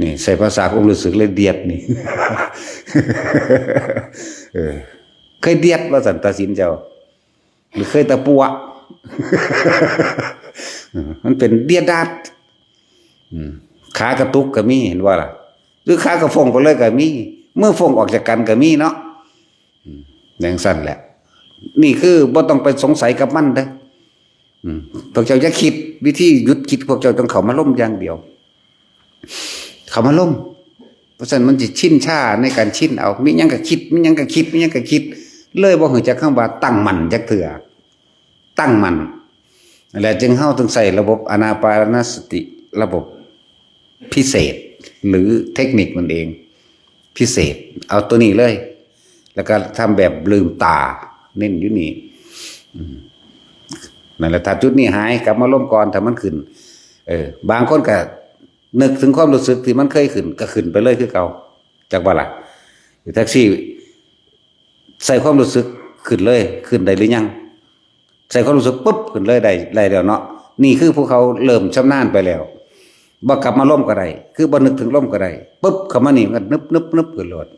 นี่ใส่ภาษาความรู้สึกเลย เดียดนี่ เออ เคยเดียดว่าซั่น ตัดสินเจ้า หรือเคยตะปัว มันเป็นเดียดดาด อืม ขากระตุกก็มี เห็นบ่ล่ะ หรือขากระฟงไปเลยก็มี มือฟงออกจากกันก็มีเนาะ อืม จั่งซั่นแหละ นี่คือบ่ต้องไปสงสัยกับมันเด้อ อืม พวกเจ้าอย่าคิด วิธีหยุดคิด พวกเจ้าต้องเข้ามาลมอย่างเดียว เข้ามาลม เพราะฉะนั้นมันสิชินชาในการชินเอา มีหยังก็คิด มีหยังก็คิด มีหยังก็คิด เลยบ่รู้จักคำว่าตั้งมั่นจักเทื่อ ตั้งมั่น และจึงเฮาถึงใช้ระบบอานาปานสติ ระบบพิเศษ หรือเทคนิคมันเอง พิเศษ เอาตัวนี้เลย แล้วก็ทำแบบลืมตา เน้นอยู่นี่ อืม นั่นแหละ ถ้าจุดนี้หาย กลับมาลมก่อน ถ้ามันขึ้น เออ บางคนก็นึกถึงความรู้สึกที่มันเคยขึ้น ก็ขึ้นไปเลยคือเก่า จักบ่ล่ะ แท็กซี่ ใส่ความรู้สึกขึ้นเลย ขึ้นได้หรือยัง ใส่ความรู้สึกปุ๊บ ขึ้นเลย ได้ ได้แล้วเนาะ นี่คือผู้เขาเริ่มชำนาญไปแล้ว บ่กลับมาลมก็ได้ คือบ่นึกถึงลมก็ได้ ปุ๊บ เข้ามานี่ก็นึบนึบนึบขึ้นโลด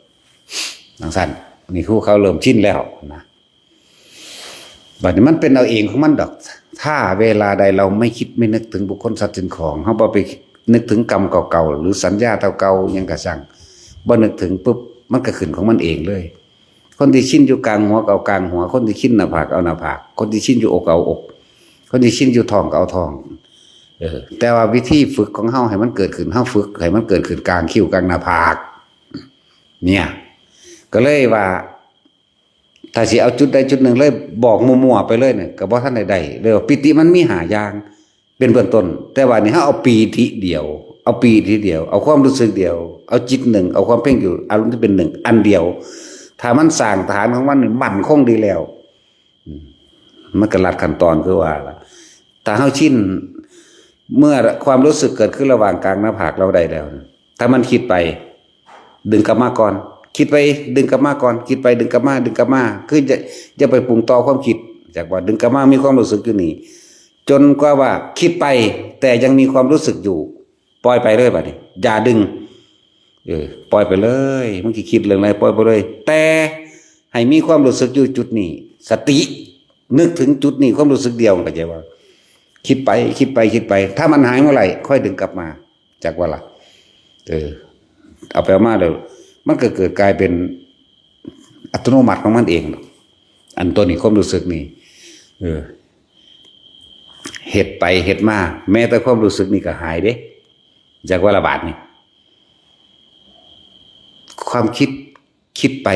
จั่งซั่น นี่คือเขาเริ่มชินแล้วนะ บัดนี้มันเป็นเอาเองของมันดอก ถ้าเวลาใดเราไม่คิดไม่นึกถึงบุคคลสัตว์สิ่งของ เฮาบ่ไปนึกถึงกรรมเก่าๆ หรือสัญญาเก่าๆ หยังก็ช่าง บ่นึกถึงปุ๊บ มันก็ขึ้นของมันเองเลย คนที่ชินอยู่กลางหัวก็เอากลางหัว คนที่ชินหน้าผากเอาหน้าผาก คนที่ชินอยู่อกก็เอาอก คนที่ชินอยู่ท้องก็เอาท้อง เออ แต่ว่าวิธีฝึกของเฮาให้มันเกิดขึ้น เฮาฝึกให้มันเกิดขึ้นกลางคิ้วกลางหน้าผาก เนี่ย ก็เลยว่า ถ้าสิเอาจุดใดจุดหนึ่งเลย บอกมั่วๆไปเลยเนี่ย ก็บ่ทันได้ได้ เลยว่าปิติมันมีห้าอย่าง เป็นเบื้องต้น แต่ว่านี่เฮาเอาปีติเดียว เอาปีติเดียว เอาความรู้สึกเดียว เอาจิตหนึ่ง เอาความเพ่งอยู่ อารมณ์ที่เป็นหนึ่ง อันเดียว ถ้ามันสร้างฐานของมันนี่มั่นคงดีแล้ว อืม มันก็ลัดขั้นตอนคือว่าล่ะ ถ้าเฮาชิน เมื่อความรู้สึกเกิดขึ้นระหว่างกลางหน้าผากเราได้แล้ว ถ้ามันคิดไป ดึงกลับมาก่อน คิดไป ดึงกลับมาก่อน คิดไป ดึงกลับมา ดึงกลับมา คืออย่า อย่าไปปรุงต่อความคิด จากว่าดึงกลับมา มีความรู้สึกอยู่นี่ จนกว่าว่าคิดไป แต่ยังมีความรู้สึกอยู่ ปล่อยไปเลยบัดนี้ อย่าดึง เออ ปล่อยไปเลย มันสิคิดเรื่องอะไร ปล่อยไปเลย แต่ให้มีความรู้สึกอยู่จุดนี้ สติ นึกถึงจุดนี้ ความรู้สึกเดียว เข้าใจว่า คิดไป คิดไป คิดไป ถ้ามันหายเมื่อไหร่ ค่อยดึงกลับมา จากว่าล่ะ เออ เอาไปเอามาแล้ว มันก็เกิดกลายเป็นอัตโนมัติของมันเอง อันตัวนี้ ความรู้สึกนี่ เออ เฮ็ดไปเฮ็ดมา แม้แต่ความรู้สึกนี่ก็หายเด้ จากว่าละบาดนี่ ความคิด คิดไป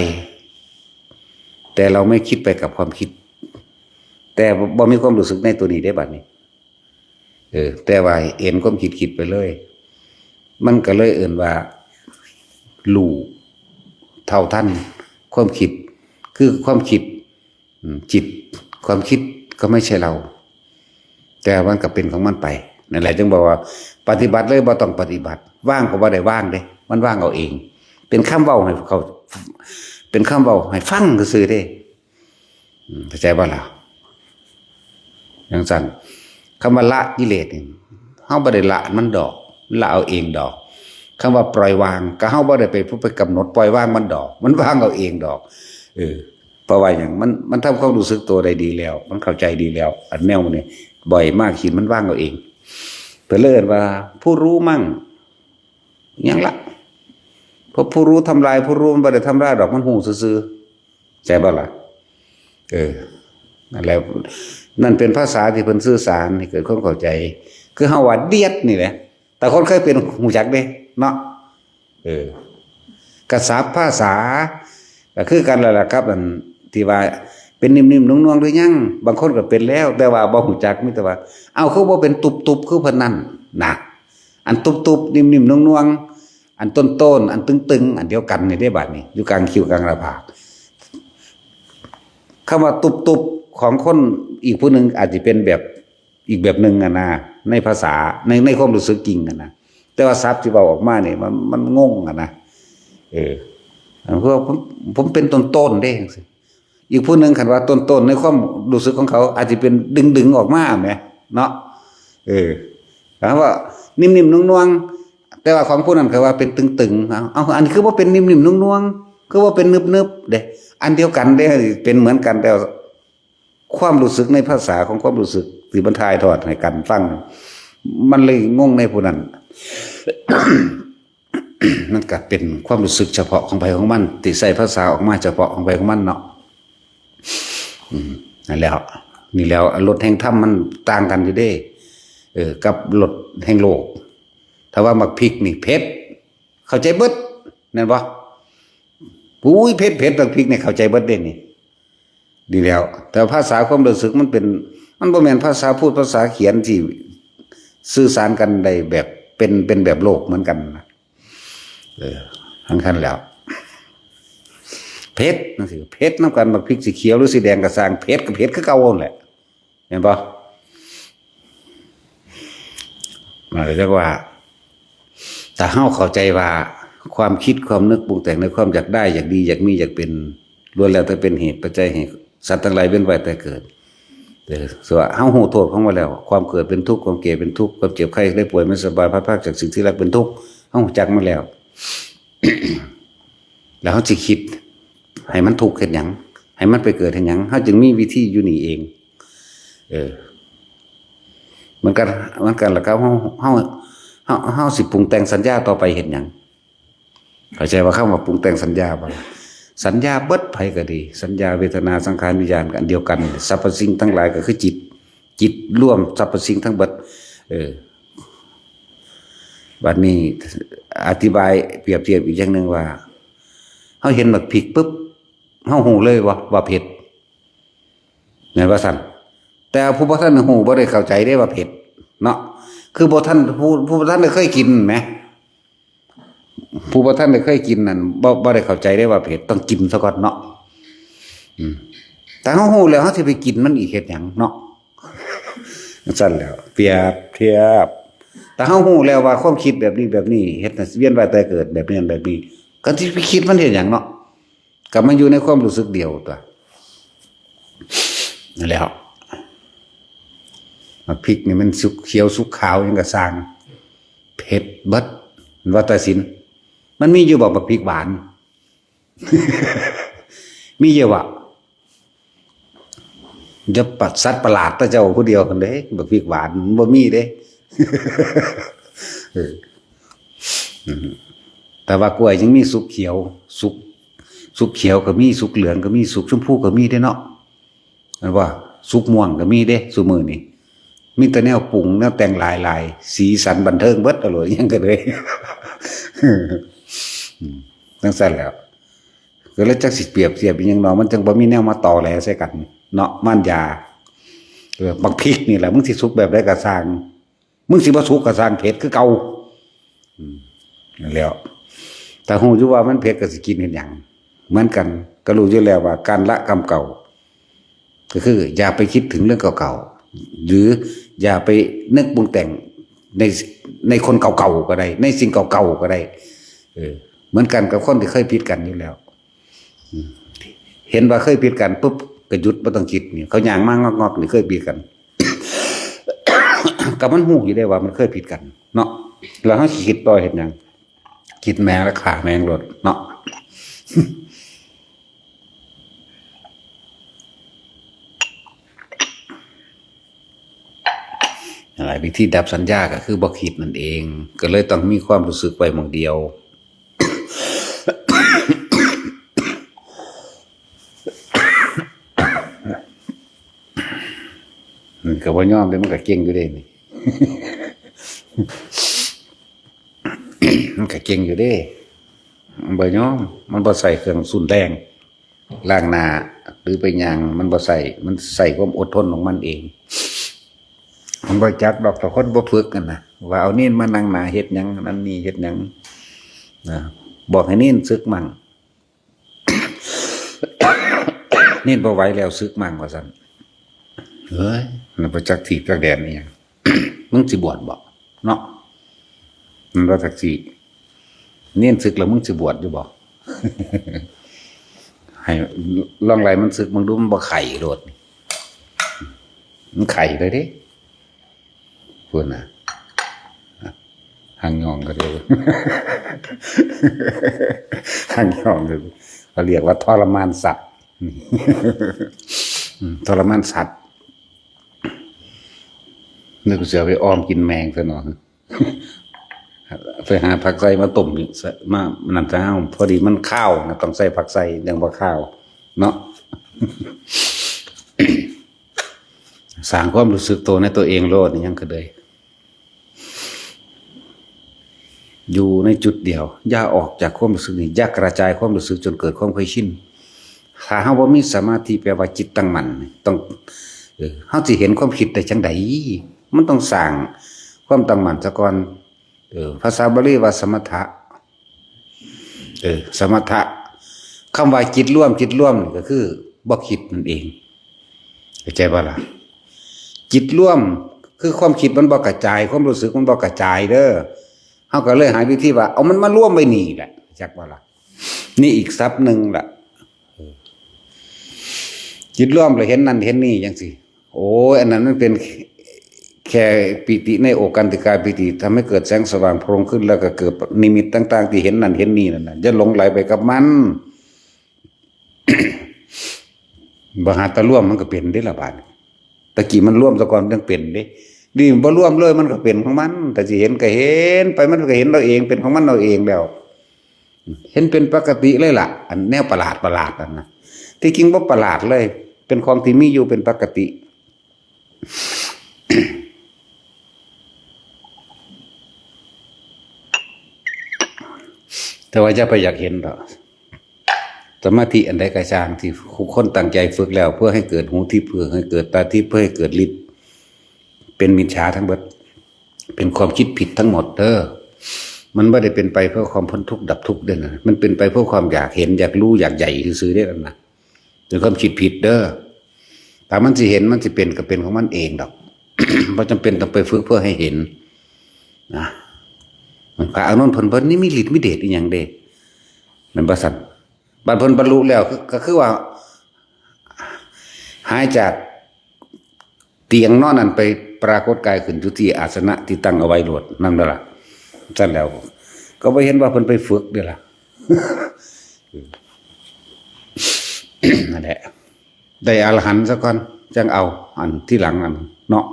แต่เราไม่คิดไปกับความคิด แต่บ่มีความรู้สึกในตัวนี้ได้บัดนี้ เออ แต่ว่าเห็นความคิดคิดไปเลย มันก็เลยเอิ้นว่า รู้เท่าทันความคิด คือความคิด อืม จิต ความคิดก็ไม่ใช่เรา แต่มันก็เป็นของมันไป นั่นแหละจึงบอกว่า ปฏิบัติเลยบ่ต้องปฏิบัติ วางก็บ่ได้วางเด้ มันวางเอาเอง เป็นคำเว้าให้เขา เป็นคำเว้าให้ฟังซื่อๆเด้ อืม เข้าใจบ่ล่ะ จั่งซั่น คำว่าละกิเลสนี่ เฮาบ่ได้ละมันดอก ละเอาเองดอก คำว่าปล่อยวาง ก็เฮาบ่ได้ไปผู้ไปกำหนดปล่อยวางมันดอก มันวางเอาเองดอก เออ เพราะว่าหยัง มัน มันทำความรู้สึกตัวได้ดีแล้ว มันเข้าใจดีแล้ว อันแนวนี้ บ่อยมาก คิดมันวางเอาเอง เพิ่นเลยเอิ้นว่า ผู้รู้มั่ง หยังละ เพราะผู้รู้ทำลายผู้รู้ มันบ่ได้ทำลายดอก มันฮู้ซื่อๆ ใช่บ่ล่ะ เออ นั่นแหละ นั่นเป็นภาษาที่เพิ่นสื่อสารให้เกิดความเข้าใจ คือเฮาว่าเดียดนี่แหละ แต่คนเคยเป็นฮู้จักเด้ เนาะ เออ กระสับภาษา ก็คือกันแล้วล่ะครับ อันที่ว่าเป็นนิ่มๆนวลๆหรือยัง บางคนก็เป็นแล้ว แต่ว่าบ่ฮู้จัก มีแต่ว่า เอ้า คือบ่เป็นตุบๆคือเพิ่นนั่นนะ อันตุบๆนิ่มๆนวลๆ อันโต้นๆ อันตึงๆ อันเดียวกันนี่เด้ บาดนี้ อยู่กลางคิ้วกลางหน้าผาก คำว่าตุบๆของคนอีกผู้หนึ่งอาจจะเป็นแบบอีกแบบหนึ่งอะนะ ในภาษา ใน ในความรู้สึกจริงอะนะ แต่ว่าศัพท์ที่เว้าออกมานี่มัน มันงงอะนะ เออ เพราะว่าผม ผมเป็นต้นๆเด้จังซี้ อีกผู้หนึ่งคันว่าต้นๆในความรู้สึกของเขาอาจจะเป็นดึงๆออกมาแหม เนาะ เออ ถามว่านิ่มๆนวลๆ แต่ว่าของผู้นั้นเขาว่าเป็นตึงๆ เอา เอา อันนี้คือว่าเป็นนิ่มๆนวลๆ คือว่าเป็นนึบๆเด้ อันเดียวกันเด้ เป็นเหมือนกัน แต่ว่าความรู้สึกในภาษาของความรู้สึกที่มันถ่ายทอดให้กันฟัง มันเลยงงในผู้นั้น นั่นก็เป็นความรู้สึกเฉพาะของไผของมัน ที่ใช้ภาษาออกมาเฉพาะของไผของมันเนาะ อืม นั่นแหล้ว นี่แหล้ว รสแห่งธรรมมันต่างกันอยู่เด้ เออ กับรสแห่งโลก ถ้าว่าหมากพริกนี่เผ็ด เข้าใจเบิด แม่นบ่ อุ้ย เผ็ด เผ็ด หมากพริกนี่เข้าใจเบิดเด้นี่ ดีแล้ว แต่ภาษาความรู้สึกมันเป็น มันบ่แม่นภาษาพูดภาษาเขียนที่สื่อสารกันได้แบบเป็น เป็นแบบโลกเหมือนกันนะ เออ ทั้งคันแล้ว เผ็ดจังซี้ เผ็ดนำกัน หมากพริกสิเขียวหรือสิแดงก็ซ่าง เผ็ดก็เผ็ดคือเก่านั่นแหละ เห็นบ่ มันก็เรียกว่า ถ้าเฮาเข้าใจว่าความคิดความนึกปรุงแต่งในความอยากได้ อยากดี อยากมี อยากเป็น ล้วนแล้วแต่เป็นเหตุปัจจัยให้สัตว์ทั้งหลายเวียนว่ายตายเกิด เออ ส่วนเฮาฮู้โทษของมันแล้ว ความเกิดเป็นทุกข์ ความแก่เป็นทุกข์ ความเจ็บไข้ได้ป่วยไม่สบาย พลัดพรากจากสิ่งที่รักเป็นทุกข์ เฮารู้จักมันแล้ว แล้วเฮาสิคิดให้มันทุกข์เฮ็ดหยัง ให้มันไปเกิดเฮ็ดหยัง เฮาจึงมีวิธีอยู่นี่เอง เออ เหมือนกัน เหมือนกันล่ะครับ เฮา เฮา เฮา เฮาสิปรุงแต่งสัญญาต่อไปเฮ็ดหยัง เข้าใจว่าคำว่าปรุงแต่งสัญญาบ่ล่ะ สัญญาเบิดไผก็ดี สัญญา เวทนา สังขาร วิญญาณ อันเดียวกัน สรรพสิ่งทั้งหลายก็คือจิต จิตรวมสรรพสิ่งทั้งเบิด เออ บัดนี้อธิบายเปรียบเทียบอีกอย่างหนึ่งว่า เฮาเห็นหมากพริกปุ๊บ เฮาฮู้เลยว่า ว่าเผ็ด แม่นว่าซั่น แต่ผู้บ่ทันฮู้บ่ได้เข้าใจเด้ว่าเผ็ด เนาะ คือบ่ทัน ผู้ ผู้บ่ทันได้เคยกินแหม ผู้บ่ทันได้เคยกินนั่น บ่ บ่ได้เข้าใจเด้ว่าเผ็ด ต้องกินซะก่อนเนาะ อืม แต่เฮาฮู้แล้ว เฮาสิไปกินมันอีกเฮ็ดหยังเนาะ ซั่นแหล้ว เปรียบเทียบ แต่เฮาฮู้แล้วว่าความคิดแบบนี้ แบบนี้ เฮ็ดให้เวียนว่ายตายเกิดแบบนี้ แบบนี้ ก็สิไปคิดมันเฮ็ดหยังเนาะ กลับมาอยู่ในความรู้สึกเดียวตั๊ว นั่นแหล้ว หมากพริกนี่มันสุกเขียวสุกขาวหยังก็ซ่าง เผ็ดเบิด ว่าแต่สิน มันมีอยู่บ่ หมากพริกหวาน มีอยู่บ่ จะประ สัตว์ประหลาดแต่เจ้าผู้เดียวหั่นเด้ หมากพริกหวาน มันบ่มีเด้ เออ อืม แต่ว่ากล้วยยังมีสุกเขียว สุก สุกเขียวก็มี สุกเหลืองก็มี สุกชมพูก็มีเด้เนาะ แม่นบ่ สุกม่วงก็มีเด้ ซุมื้อนี้ มีแต่แนวปรุง แนวแต่งหลายๆ สีสันบันเทิงเบิดเอาโลด หยังก็เลย อืม จั่งซั้นแหล้ว ก็เลยจักสิเปรียบเทียบอีหยังเนาะ มันจั่งบ่มีแนวมาตอแหลใส่กันเนาะ ม่านยา เออ บักพริกนี่แหละ มึงสิสุกแบบใดก็ซ่าง มึงสิบ่สุกก็ซ่าง เผ็ดคือเก่า อืม นั่นแหล้ว ถ้าฮู้อยู่ว่ามันเผ็ดก็สิกินเฮ็ดหยัง เหมือนกัน ก็รู้อยู่แล้วว่าการละกรรมเก่า ก็คืออย่าไปคิดถึงเรื่องเก่าๆ หรืออย่าไปนึกปรุงแต่งใน ในคนเก่าๆก็ได้ ในสิ่งเก่าๆก็ได้ เออ เหมือนกันกับคนที่เคยผิดกันอยู่แล้ว อืม เห็นว่าเคยผิดกันปุ๊บ ก็หยุด บ่ต้องคิดนี่ เขาย่างมางอกๆ นี่เคยผิดกัน ก็มันฮู้อยู่เด้ว่ามันเคยผิดกันเนาะ แล้วเฮาสิคิดต่อเฮ็ดหยัง คิดแม่งแล้วฆ่าแม่งโลดเนาะ นั่นแหละ วิธีดับสัญญาก็คือบ่คิดนั่นเอง ก็เลยต้องมีความรู้สึกไว้หม่องเดียว มันก็บ่ยอมเด้ มันก็เก่งอยู่เด้นี่ มันก็เก่งอยู่เด้ มันบ่ยอม มันบ่ใส่เครื่องสูนแรง ล้างหน้า หรือไปย่าง มันบ่ใส่ มันใส่ความอดทนของมันเอง มันบ่จักดอก ถ้าคนบ่ฝึกกันนะ ว่าเอาเณรมานั่งหน้าเฮ็ดหยัง นั่นนี่เฮ็ดหยัง นะ บอกให้เณรสึกมั่ง เณรบ่ไหวแล้ว สึกมั่ง ว่าซั่น เฮ้ย มันบ่จักที่จักแดนอีหยัง มึงสิบวชบ่ เนาะ มันว่าจักซี่ เณรสึกแล้วมึงสิบวชอยู่บ่ ให้ลองไล่มันสึก มึงดูมันบ่ไข้โลด มันไข้เลยเด้ พูดนะ หางยองก็เดียว หางยองก็เดียว เขาเรียกว่าทรมานสัตว์ อืม ทรมานสัตว์ นึกเสียไปอ้อมกินแมงซะหน่อย ไปหาผักไส้มาต้มนี่ซะ มา นั่นซะ พอดีมันคาวนะ ต้องใส่ผักไส้ยังบ่คาว เนาะ สร้างความรู้สึกตัวในตัวเองโลดนี่ยังก็เลย อยู่ในจุดเดียว อย่าออกจากความรู้สึกนี้ อย่ากระจายความรู้สึกจนเกิดความเคยชิน ถ้าเฮาบ่มีสมาธิ แปลว่าจิตตั้งมั่น ต้อง เออ เฮาสิเห็นความคิดได้จังใด มันต้องสร้างความตั้งมั่นซะก่อน เออ ภาษาบาลีว่าสมถะ เออ สมถะ คำว่าจิตรวม จิตรวมนี่ก็คือบ่คิดนั่นเอง เข้าใจบ่ล่ะ จิตรวมคือความคิดมันบ่กระจาย ความรู้สึกมันบ่กระจายเด้อ เฮาก็เลยหาวิธีว่า เอามันมารวมไว้นี่แหละ จักบ่ล่ะ นี่อีกศัพท์หนึ่งล่ะ เออ จิตรวมแล้วเห็นนั่นเห็นนี่จังซี่ โอ้ย อันนั้นมันเป็นแค่ปีติในโอกันติกาปีติ ทำให้เกิดแสงสว่างโพลงขึ้น แล้วก็เกิดนิมิตต่างๆ ที่เห็นนั่นเห็นนี่นั่นน่ะ อย่าหลงไหลไปกับมัน บ่หาตะรวมมันก็เป็นเด้ละบาด ตะกี้มันรวมซะก่อนจังเป็นเด้ นี่บ่รวมเลยมันก็เป็นของมัน แต่สิเห็นก็เห็นไป มันก็เห็นเราเอง เป็นของมันเราเองแล้ว เห็นเป็นปกติเลยล่ะ อันแนวประหลาดประหลาดนั่นนะ ที่จริงบ่ประหลาดเลย เป็นของที่มีอยู่เป็นปกติ แต่ว่าอย่าไปอยากเห็นดอก สมาธิอันใดก็ช่างที่คนตั้งใจฝึกแล้ว เพื่อให้เกิดหูทิพย์ เพื่อให้เกิดตาทิพย์ เพื่อให้เกิดฤทธิ์ เป็นมิจฉาทั้งเบิด เป็นความคิดผิดทั้งหมดเด้อ มันบ่ได้เป็นไปเพื่อความพ้นทุกข์ดับทุกข์เด้อนะ มันเป็นไปเพื่อความอยากเห็น อยากรู้ อยากใหญ่ซื่อๆเด้อนะ เป็นความคิดผิดเด้อ ถ้ามันสิเห็น มันสิเป็นก็เป็นของมันเองดอก บ่จำเป็นต้องไปฝึกเพื่อให้เห็น นะ พระอานนท์เพิ่นบ่ได้มีฤทธิ์มีเดชอีหยังเด้ แม่นบ่ซั่น บัดเพิ่นบรรลุแล้ว ก็ ก็คือว่า หายจากเตียงนอนนั้นไปปรากฏกายขึ้นอยู่ที่อาสนะที่ตั้งเอาไว้โลด นั่นบ่ล่ะ ซั่นแล้ว ก็บ่เห็นว่าเพิ่นไปฝึกเด้ล่ะ นั่นแหละ ได้อรหันต์ซะก่อน จั่งเอา อันที่หลังอันเนาะ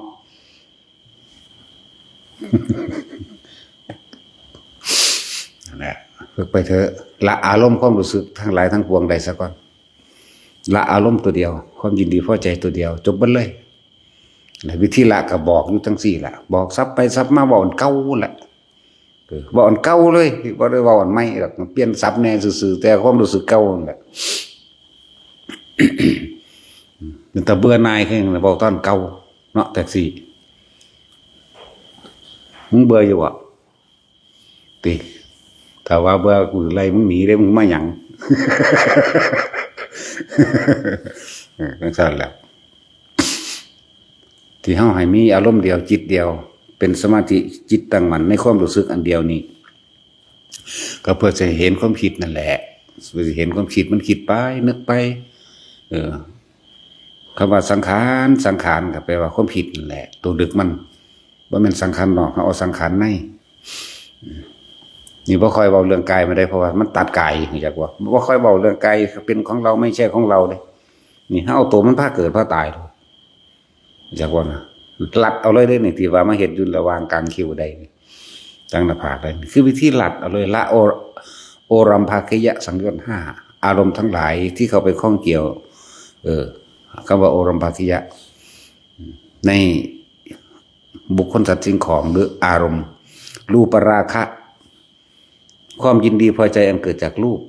นั่นแหละ ฝึกไปเถอะ ละอารมณ์ความรู้สึกทั้งหลายทั้งปวงได้ซะก่อน ละอารมณ์ตัวเดียว ความยินดีพอใจตัวเดียว จบเบิดเลย และวิธีละก็บอกอยู่จั่งซี้ล่ะ บอกสับไปสับมา เว้าอันเก่าแหละ เออ เว้าอันเก่าเลย บ่ได้เว้าอันใหม่ดอก เปลี่ยนสับแหน่ซื่อๆ แต่ความรู้สึกเก่านั่นแหละ เป็นตาเบื่อหน่ายคือหยัง เว้าตอนเก่าเนาะ แท็กซี่ มึงเบื่ออยู่บ่ ติ ถ้าว่าเบื่อกูไล่มึงหนีเด้ มึงมาหยัง เออ จั่งซั่นแหละ ที่เฮาให้มีอารมณ์เดียวจิตเดียว เป็นสมาธิจิตตั้งมั่นในความรู้สึกอันเดียวนี้ ก็เพื่อจะเห็นความคิดนั่นแหละ เพื่อจะเห็นความคิดมันคิดไปนึกไป เออ คำว่าสังขาร สังขารก็แปลว่าความคิดนั่นแหละ ตัวลึกมัน บ่แม่นสังขารนอก เฮาเอาสังขารใน นี่บ่ค่อยเว้าเรื่องกายมาได้ เพราะว่ามันตัดกาย รู้จักบ่ บ่ค่อยเว้าเรื่องกายเป็นของเรา ไม่ใช่ของเราเด้ นี่เฮาเอาตัวมันพาเกิดพาตาย รู้จักบ่นะ ลัดเอาเลยเด้นี่ ที่ว่ามาเฮ็ดอยู่ระหว่างกลางคิ้วได้นี่ ตั้งหน้าผากได้นี่ คือวิธีลัดเอาเลย ละโอ โอรัมภาคยสังโยชน์ห้า อารมณ์ทั้งหลายที่เข้าไปข้องเกี่ยว เออ คำว่าโอรัมภาคยะ ในบุคคลสัตว์สิ่งของหรืออารมณ์ รูปราคะ ความยินดีพอใจอันเกิดจากรูป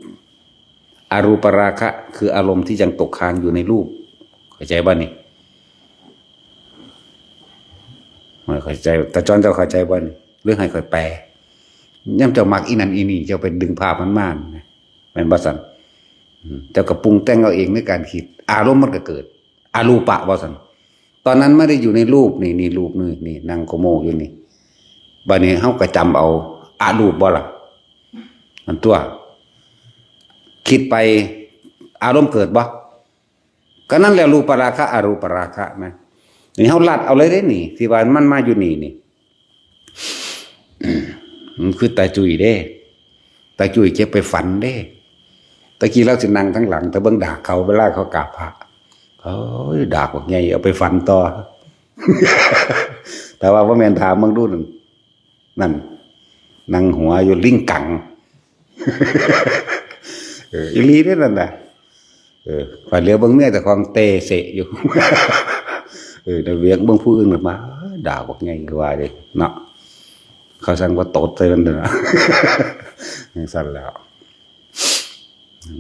อรูปราคะคืออารมณ์ที่ยังตกค้างอยู่ในรูป เข้าใจบ่นี่ บ่เข้าใจ ตาจอนเจ้าเข้าใจบ่นี่ หรือให้ข้อยแปล ยามเจ้ามักอีนั่นอีนี่ เจ้าไปดึงภาพมันมานะ แม่นบ่ซั่น อืม เจ้าก็ปรุงแต่งเอาเองในการคิด อารมณ์มันก็เกิด อรูปะว่าซั่น ตอนนั้นไม่ได้อยู่ในรูปนี่ นี่รูปนี่ นี่นั่งโกโมอยู่นี่ บัดนี้เฮาก็จำเอา อรูปบ่ล่ะ มันตัว คิดไป อารมณ์เกิดบ่ ก็นั่นแหละรูปราคะ อรูปราคะนะ นี่เฮาลัดเอาเลยเด้นี่ ที่ว่ามันมาอยู่นี่นี่ มันคือตาจุยเด้ ตาจุยเก็บไปฝันเด้ ตะกี้เราสินั่งทั้งหลัง แต่เบิ่งดากเขาเวลาเขากราบพระ โอ้ย ดากบักใหญ่ เอาไปฝันต่อ แต่ว่าบ่แม่น ถามเบิ่งดูนั่น นั่น นั่งหัวอยู่ลิงกัง เออ อีหลีเด้นั่นน่ะ เออ ข้อยเหลียวเบิ่งเมียเจ้าของเตเสะอยู่ เออ แต่เวียงเบิ่งผู้อื่นมา ดากบักใหญ่คือว่าเด้ เนาะ เขาสั่งว่าตดใส่มันเด้อ จั่งซั่นแหล้ว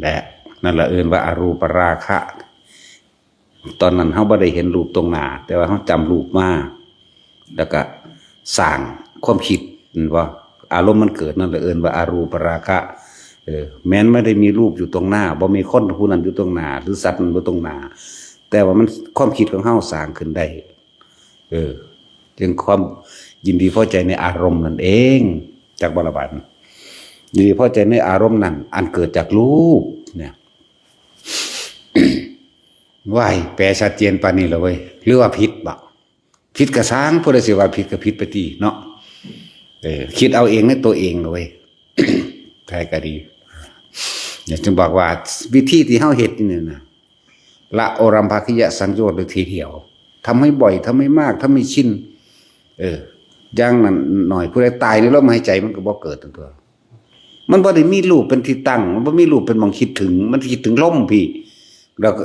และ นั่นล่ะเอิ้นว่าอรูปราคะ ตอนนั้นเฮาบ่ได้เห็นรูปตรงหน้า แต่ว่าเฮาจำรูปมา แล้วก็สร้างความคิด เห็นบ่ อารมณ์มันเกิด นั่นล่ะเอิ้นว่าอรูปราคะ เออ แม้นไม่ได้มีรูปอยู่ตรงหน้า บ่มีคนผู้นั้นอยู่ตรงหน้า หรือสัตว์นั้นอยู่ตรงหน้า แต่ว่ามัน ความคิดของเฮาสร้างขึ้นได้ เออ จึงความยินดีพอใจในอารมณ์นั่นเอง จักบ่ล่ะบาดนี้ ยินดีพอใจในอารมณ์นั้น อันเกิดจากรูปเนี่ย ว้าย แปลชัดเจนปานนี้แล้วเว้ย หรือว่าผิดบ่ ผิดก็ซ่าง ผู้ใดสิว่าผิดก็ผิดไปติเนาะ เออ คิดเอาเองในตัวเองเลยเว้ย ใครก็ดี เนี่ย จึงบอกว่าวิธีที่เฮาเฮ็ดนี่นะ ละโอรัมภาคิยสังโยชน์เลยทีเดียว ทำให้บ่อย ทำให้มาก ทำให้ชิน เออ อย่างนั้นหน่อย ผู้ใดตายในลมหายใจมันก็บ่เกิดตัว มันบ่ได้มีรูปเป็นที่ตั้ง มันบ่มีรูปเป็นหม่องคิดถึง มันคิดถึงลมพี้ แล้วก็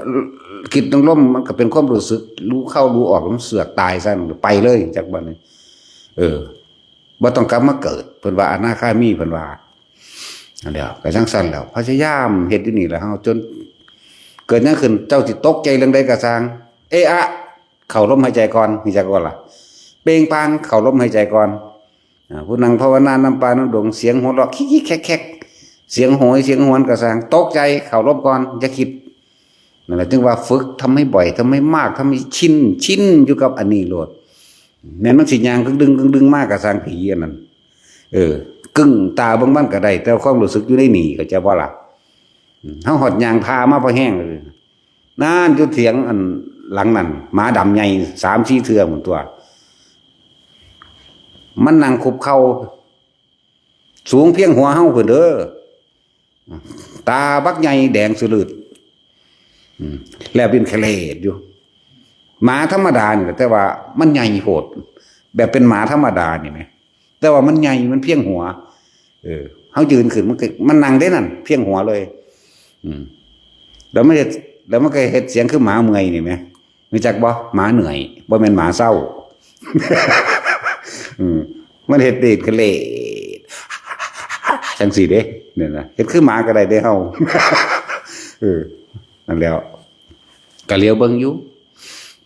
คิดถึงลม มันก็เป็นความรู้สึก รู้เข้ารู้ออก มันเสือกตายซะ มันก็ไปเลย จักบัดนี้ เออ บ่ต้องกลับมาเกิด เพิ่นว่าอนาคามี เพิ่นว่า นั่นแหละ ก็จั่งซั่นแหล้ว พยายามเฮ็ดอยู่นี่แหละ เฮาจน เกิดหยังขึ้น เจ้าสิตกใจเรื่องใดก็ซ่าง เอะอะ เข้าลมหายใจก่อน รู้จักบ่ล่ะ เปล่งปลั่ง เข้าลมหายใจก่อน อ่า ผู้นั่งภาวนานำป่านำดง เสียงหัวเราะคิกๆแคกๆ เสียงโหยเสียงหวนก็ซ่าง ตกใจ เข้าลมก่อน อย่าคิด นั่นแหละ จึงว่าฝึก ทำให้บ่อย ทำให้มาก ทำให้ชิน ชินอยู่กับอันนี้โลด แม่นมันสิย่างกึ่งดึงกึ่งดึงมากก็ซ่าง ผีอันนั้น เออ กึ่งตาเบิ่งมันก็ได้ แต่ความรู้สึกอยู่ในนี่ เข้าใจบ่ล่ะ อืม เฮาฮอดย่างพามาพอแห้งเลย นั่นอยู่เถียงอันหลังนั่น หมาดำใหญ่สามสี่เทื่อหมดตัว มันนั่งคุบเข่า สูงเพียงหัวเฮาพุ้นเด้อ ตาบักใหญ่แดงสะลืด อืม แลบลิ้นแคเรดอยู่ หมาธรรมดานี่แหละ แต่ว่ามันใหญ่โพด แบบเป็นหมาธรรมดานี่แหม แต่ว่ามันใหญ่ มันเพียงหัว เออ เฮายืนขึ้น มันก็ มันนั่งได้นั่น เพียงหัวเลย อืม แล้วมันเฮ็ด แล้วมันก็เฮ็ดเสียงคือหมาเมื่อยนี่แหม รู้จักบ่ หมาเหนื่อย บ่แม่นหมาเศร้า อืม มันเฮ็ดเดดกะเลด จั่งซี้เด้ เนี่ยนะ เฮ็ดคือหมาก็ได้เด้เฮา เออ นั่นแหล้ว ก็เหลียวเบิ่งอยู่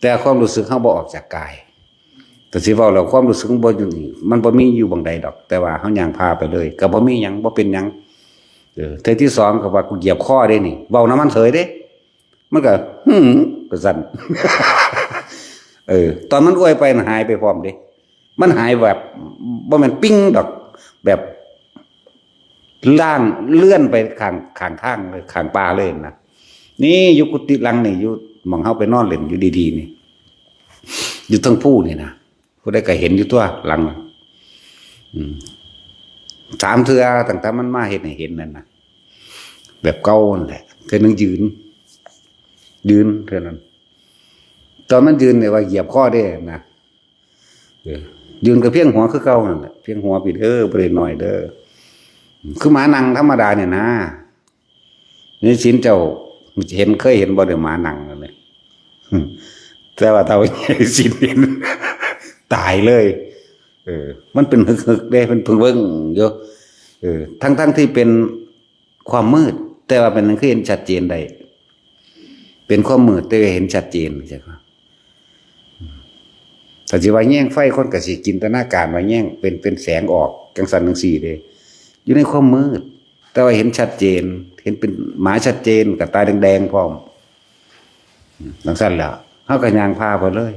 แต่ความรู้สึกเฮาบ่ออกจากกาย แต่สิเว้าแล้วความรู้สึกมันบ่อยู่นี่ มันบ่มีอยู่หม่องใดดอก แต่ว่าเฮาย่างพาไปเลย ก็บ่มีหยัง บ่เป็นหยัง เออ เทื่อที่สองก็ว่ากูเหยียบคอเด้นี่ เว้านำมันเสยเด้ มันก็ "หืม" ว่าซั่น เออ ตอนมันอวยไปน่ะหายไปพร้อมเด้ มันหายแบบ บ่แม่นปิ้งดอก แบบ ล่างเลื่อนไปข้าง ข้างทางเลย ข้างป่าเลยนะ นี่อยู่กุฏิหลังนี่ อยู่หม่องเฮาไปนอนเล่นอยู่ดีๆนี่ อยู่เทิงภูนี่นะ ผู้ใดก็เห็นอยู่ตัวหลังน่ะ อืม สามเทื่อ ตั้งแต่มันมาเฮ็ดให้เห็นนั่นนะ แบบเก่านั่นแหละ เทื่อหนึ่งยืน ยืนเทื่อนั้น ตอนมันยืนเนี่ยว่าเหยียบคอเด้นะ เออ ยืนก็เพียงหัวคือเก่านั่นแหละ เพียงหัวพี้เด้อ บ่ได้น้อยเด้อ คือหมานั่งธรรมดาเนี่ยนะ ในศีลเจ้าเห็น เคยเห็นบ่เด้อหมานั่งนั่นเลย แต่ว่าเฒ่าใหญ่ศีลเห็น ตายเลย เออ มันเป็นหึกๆเด้ มันเพิ่งเบิ่งอยู่ เออ ทั้งๆที่เป็นความมืด แต่ว่าเป็นหยังคือเห็นชัดเจนได้ เป็นความมืดแต่ว่าเห็นชัดเจน เข้าใจบ่? ถ้าสิว่าแยงไฟ คนก็สิจินตนาการว่าแยงเป็น เป็นแสงออกจังซั่นจังซี่เด้ อยู่ในความมืด แต่ว่าเห็นชัดเจน เห็นเป็นหมาชัดเจน กับตาแดงๆพร้อม จังซั่นแหละ เฮาก็ย่างผ่าไปเลย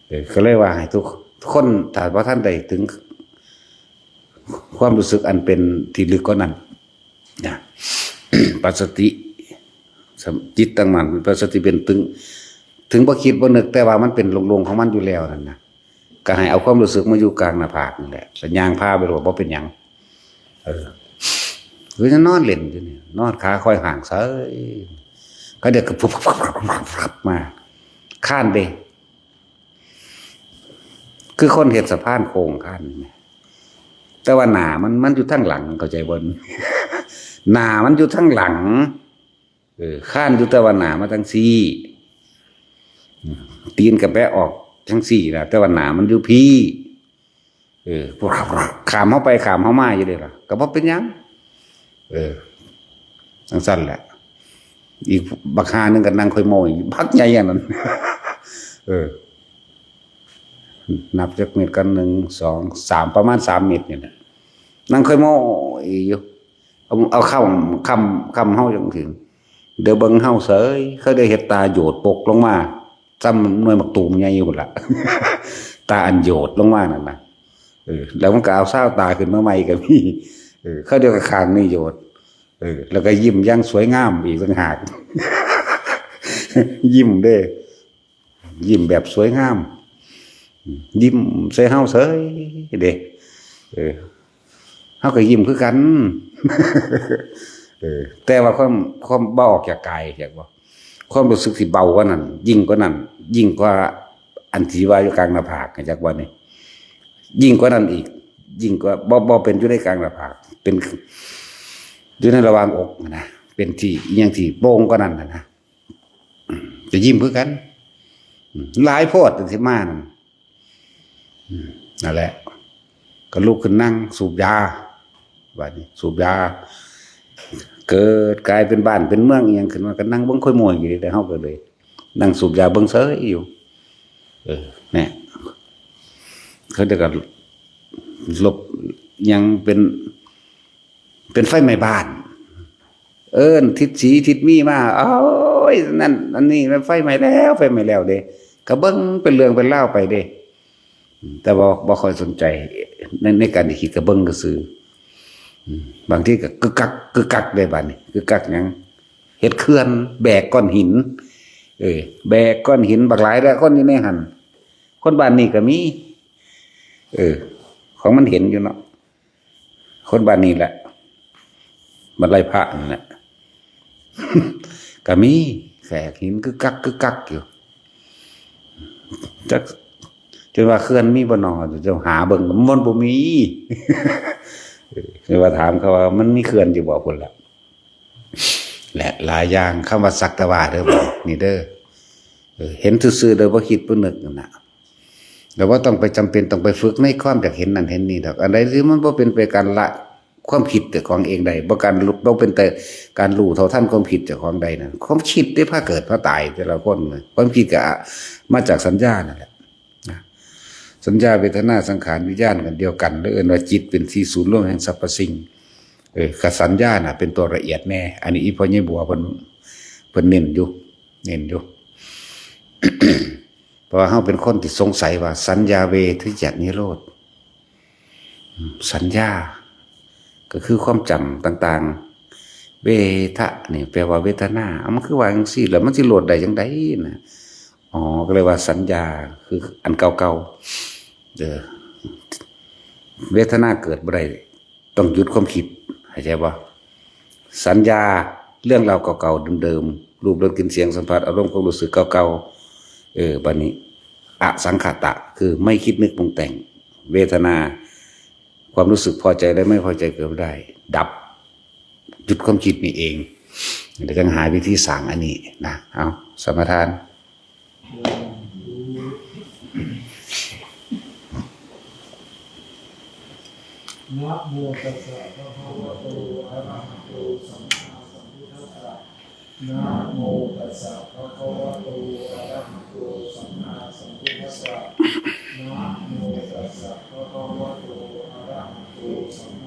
เออ ก็เลยว่าให้ทุกคน ถ้าบ่ทันได้ถึงความรู้สึกอันเป็นที่ลึกกว่านั้น นะ ปัสสติ จิตตั้งมั่น ปัสสติเป็นถึง ถึงบ่คิดบ่นึก แต่ว่ามันเป็นโล่งๆของมันอยู่แล้วนั่นนะ ก็ให้เอาความรู้สึกมาอยู่กลางหน้าผากนี่แหละ แล้วย่างผ่าไปโลด บ่เป็นหยัง เออ คือจะนอนเล่นอยู่นี่ นอนขาค่อยห่างเซย เขาเดี๋ยวก็ปุ๊บๆๆๆๆมา คานเด้ คือคนเฮ็ดสะพานโค้งคานนี่แหม แต่ว่าหน้ามัน มันอยู่ทางหลัง เข้าใจบ่? หน้ามันอยู่ทางหลัง เออ คานอยู่แต่ว่าหน้ามาทางซี้ อืม ตีนก็แบะออกทางซี้นะ แต่ว่าหน้ามันอยู่พี้ เออ พวกข้ามเฮาไปข้ามเฮามาอยู่เด้ล่ะ ก็บ่เป็นหยัง เออ จังซั่นแหละ อีกบักห่าหนึ่งก็นั่งค่อยโมย บักใหญ่อันนั้น เออ นับจักเม็ดกัน หนึ่ง สอง สาม ประมาณสามเม็ดนี่แหละ นั่งค่อยโมยอยู่ เอา เอาคำ คำ คำเฮาจังซี่ เดี๋ยวเบิ่งเฮาเสย เขาได้เฮ็ดตาโยดปกลงมา ซ้ำหน่วยหมากตูมใหญ่อยู่พุ้นล่ะ ตาอันโยดลงมานั่นนะ เออ แล้วมันก็เอาซาวตาขึ้นมาใหม่ก็มี เออ เขาเดียวกับข้างนี่โยด เออ แล้วก็ยิ้มอย่างสวยงามอีกต่างหาก ยิ้มเด้ ยิ้มแบบสวยงาม ยิ้มใส่เฮาเสยเด้ เออ เฮาก็ยิ้มคือกัน เออ แต่ว่าความ ความบ่ออกจากกาย อยากบอก ความรู้สึกที่เบากว่านั้น ยิ่งกว่านั้น ยิ่งกว่าอันที่ว่าอยู่กลางหน้าผาก จักว่านี่ ยิ่งกว่านั้นอีก ยิ่งกว่า บ่ บ่เป็นอยู่ในกลางหน้าผาก เป็นอยู่ในระหว่างอกนะ เป็นที่อิหยังที่โปร่งกว่านั้นน่ะนะ จะยิ้มคือกัน อืม หลายโพดที่มานั่น อืม นั่นแหละ ก็ลุกขึ้นนั่งสูบยา บัดนี้สูบยา เกิดกลายเป็นบ้านเป็นเมืองอิหยังขึ้นมา ก็นั่งเบิ่งค่อยโมยอยู่ แต่เฮาก็เลย นั่งสูบยาเบิ่งเสยอยู่ เออ เนี่ย เขาเรียกว่าลบ ยังเป็น เป็นไฟไหม้บ้าน เอิ้นทิศสีทิศมีมา โอ้ย นั่น อันนี้มันไฟไหม้แล้ว ไฟไหม้แล้วเด้ ก็เบิ่งเป็นเรื่องเป็นราวไปเด้ แต่บ่ บ่ค่อยสนใจ ใน ในการที่คิด ก็เบิ่งซื่อๆ อืม บางทีก็กึกกัก กึกกักเด้ บัดนี้ กึกกักหยัง เฮ็ดเขื่อน แบกก้อนหิน เออ แบกก้อนหินบักหลายเด้อ คนอยู่ในหั่น คนบ้านนี้ก็มี เออ ของมันเห็นอยู่เนาะ คนบ้านนี้แหละ บ้านไร่พระนั่นแหละ ก็มี แบกหินกึกกัก กึกกักอยู่ จัก จนว่าเขื่อนมีบ่หนอ เจ้าหาเบิ่ง มันบ่มี เออ จนว่าถามเขาว่า มันมีเขื่อนอยู่บ่ พุ้นล่ะ และหลายอย่าง คำว่าสักแต่ว่าเด้อ บัดนี้เด้อ เออ เห็นซื่อๆ โดยบ่คิดบ่นึกนั่นน่ะ แต่ว่าต้องไปจำเป็นต้องไปฝึกในความอยากเห็นนั่นเห็นนี่ดอก อันใดที่มันบ่เป็นไปการละความคิดเจ้าของเองได้ บ่การรู้ บ่เป็นแต่การรู้เท่าทันความคิดเจ้าของได้นั่น ความคิดได้พาเกิดพาตายแต่ละคนน่ะ ความคิดก็มาจากสัญญานั่นแหละนะ สัญญา เวทนา สังขาร วิญญาณ กันเดียวกัน แล้วเอิ้นว่าจิตเป็นที่ศูนย์รวมแห่งสรรพสิ่ง เออ ก็สัญญาน่ะ เป็นตัวละเอียดแน่ อันนี้อีพ่อใหญ่บัวเพิ่น เพิ่นเน้นอยู่ เน้นอยู่ เพราะว่าเฮาเป็นคนที่สงสัยว่าสัญญาเวทยนิโรธ อืม สัญญา ก็คือความจำต่างๆ เวทะนี่แปลว่าเวทนา เอ้า มันคือว่าจังซี่ แล้วมันสิโลดได้จังใดนะ อ๋อ ก็เลยว่าสัญญาคืออันเก่าๆ เออ เวทนาเกิดบ่ได้ ต้องหยุดความคิด เข้าใจบ่? สัญญา เรื่องราวเก่าๆ เดิมๆ รูป รส กลิ่น เสียง สัมผัส อารมณ์ ความรู้สึกเก่าๆ เออ บัดนี้ อสังขตะ คือไม่คิดนึกปรุงแต่ง เวทนา ความรู้สึกพอใจและไม่พอใจเกิดไม่ได้ ดับ หยุดความคิดนี่เอง เดี๋ยวจั่งหาวิธีสร้างอันนี้นะ เอา สมาทาน นะโมตัสสะ นะโมตัสสะภะคะวะโตอะระหะโตสัมมาสัมพุทธัสสะ นะโมตัสสะภะคะวะโตอะระหะโตสัม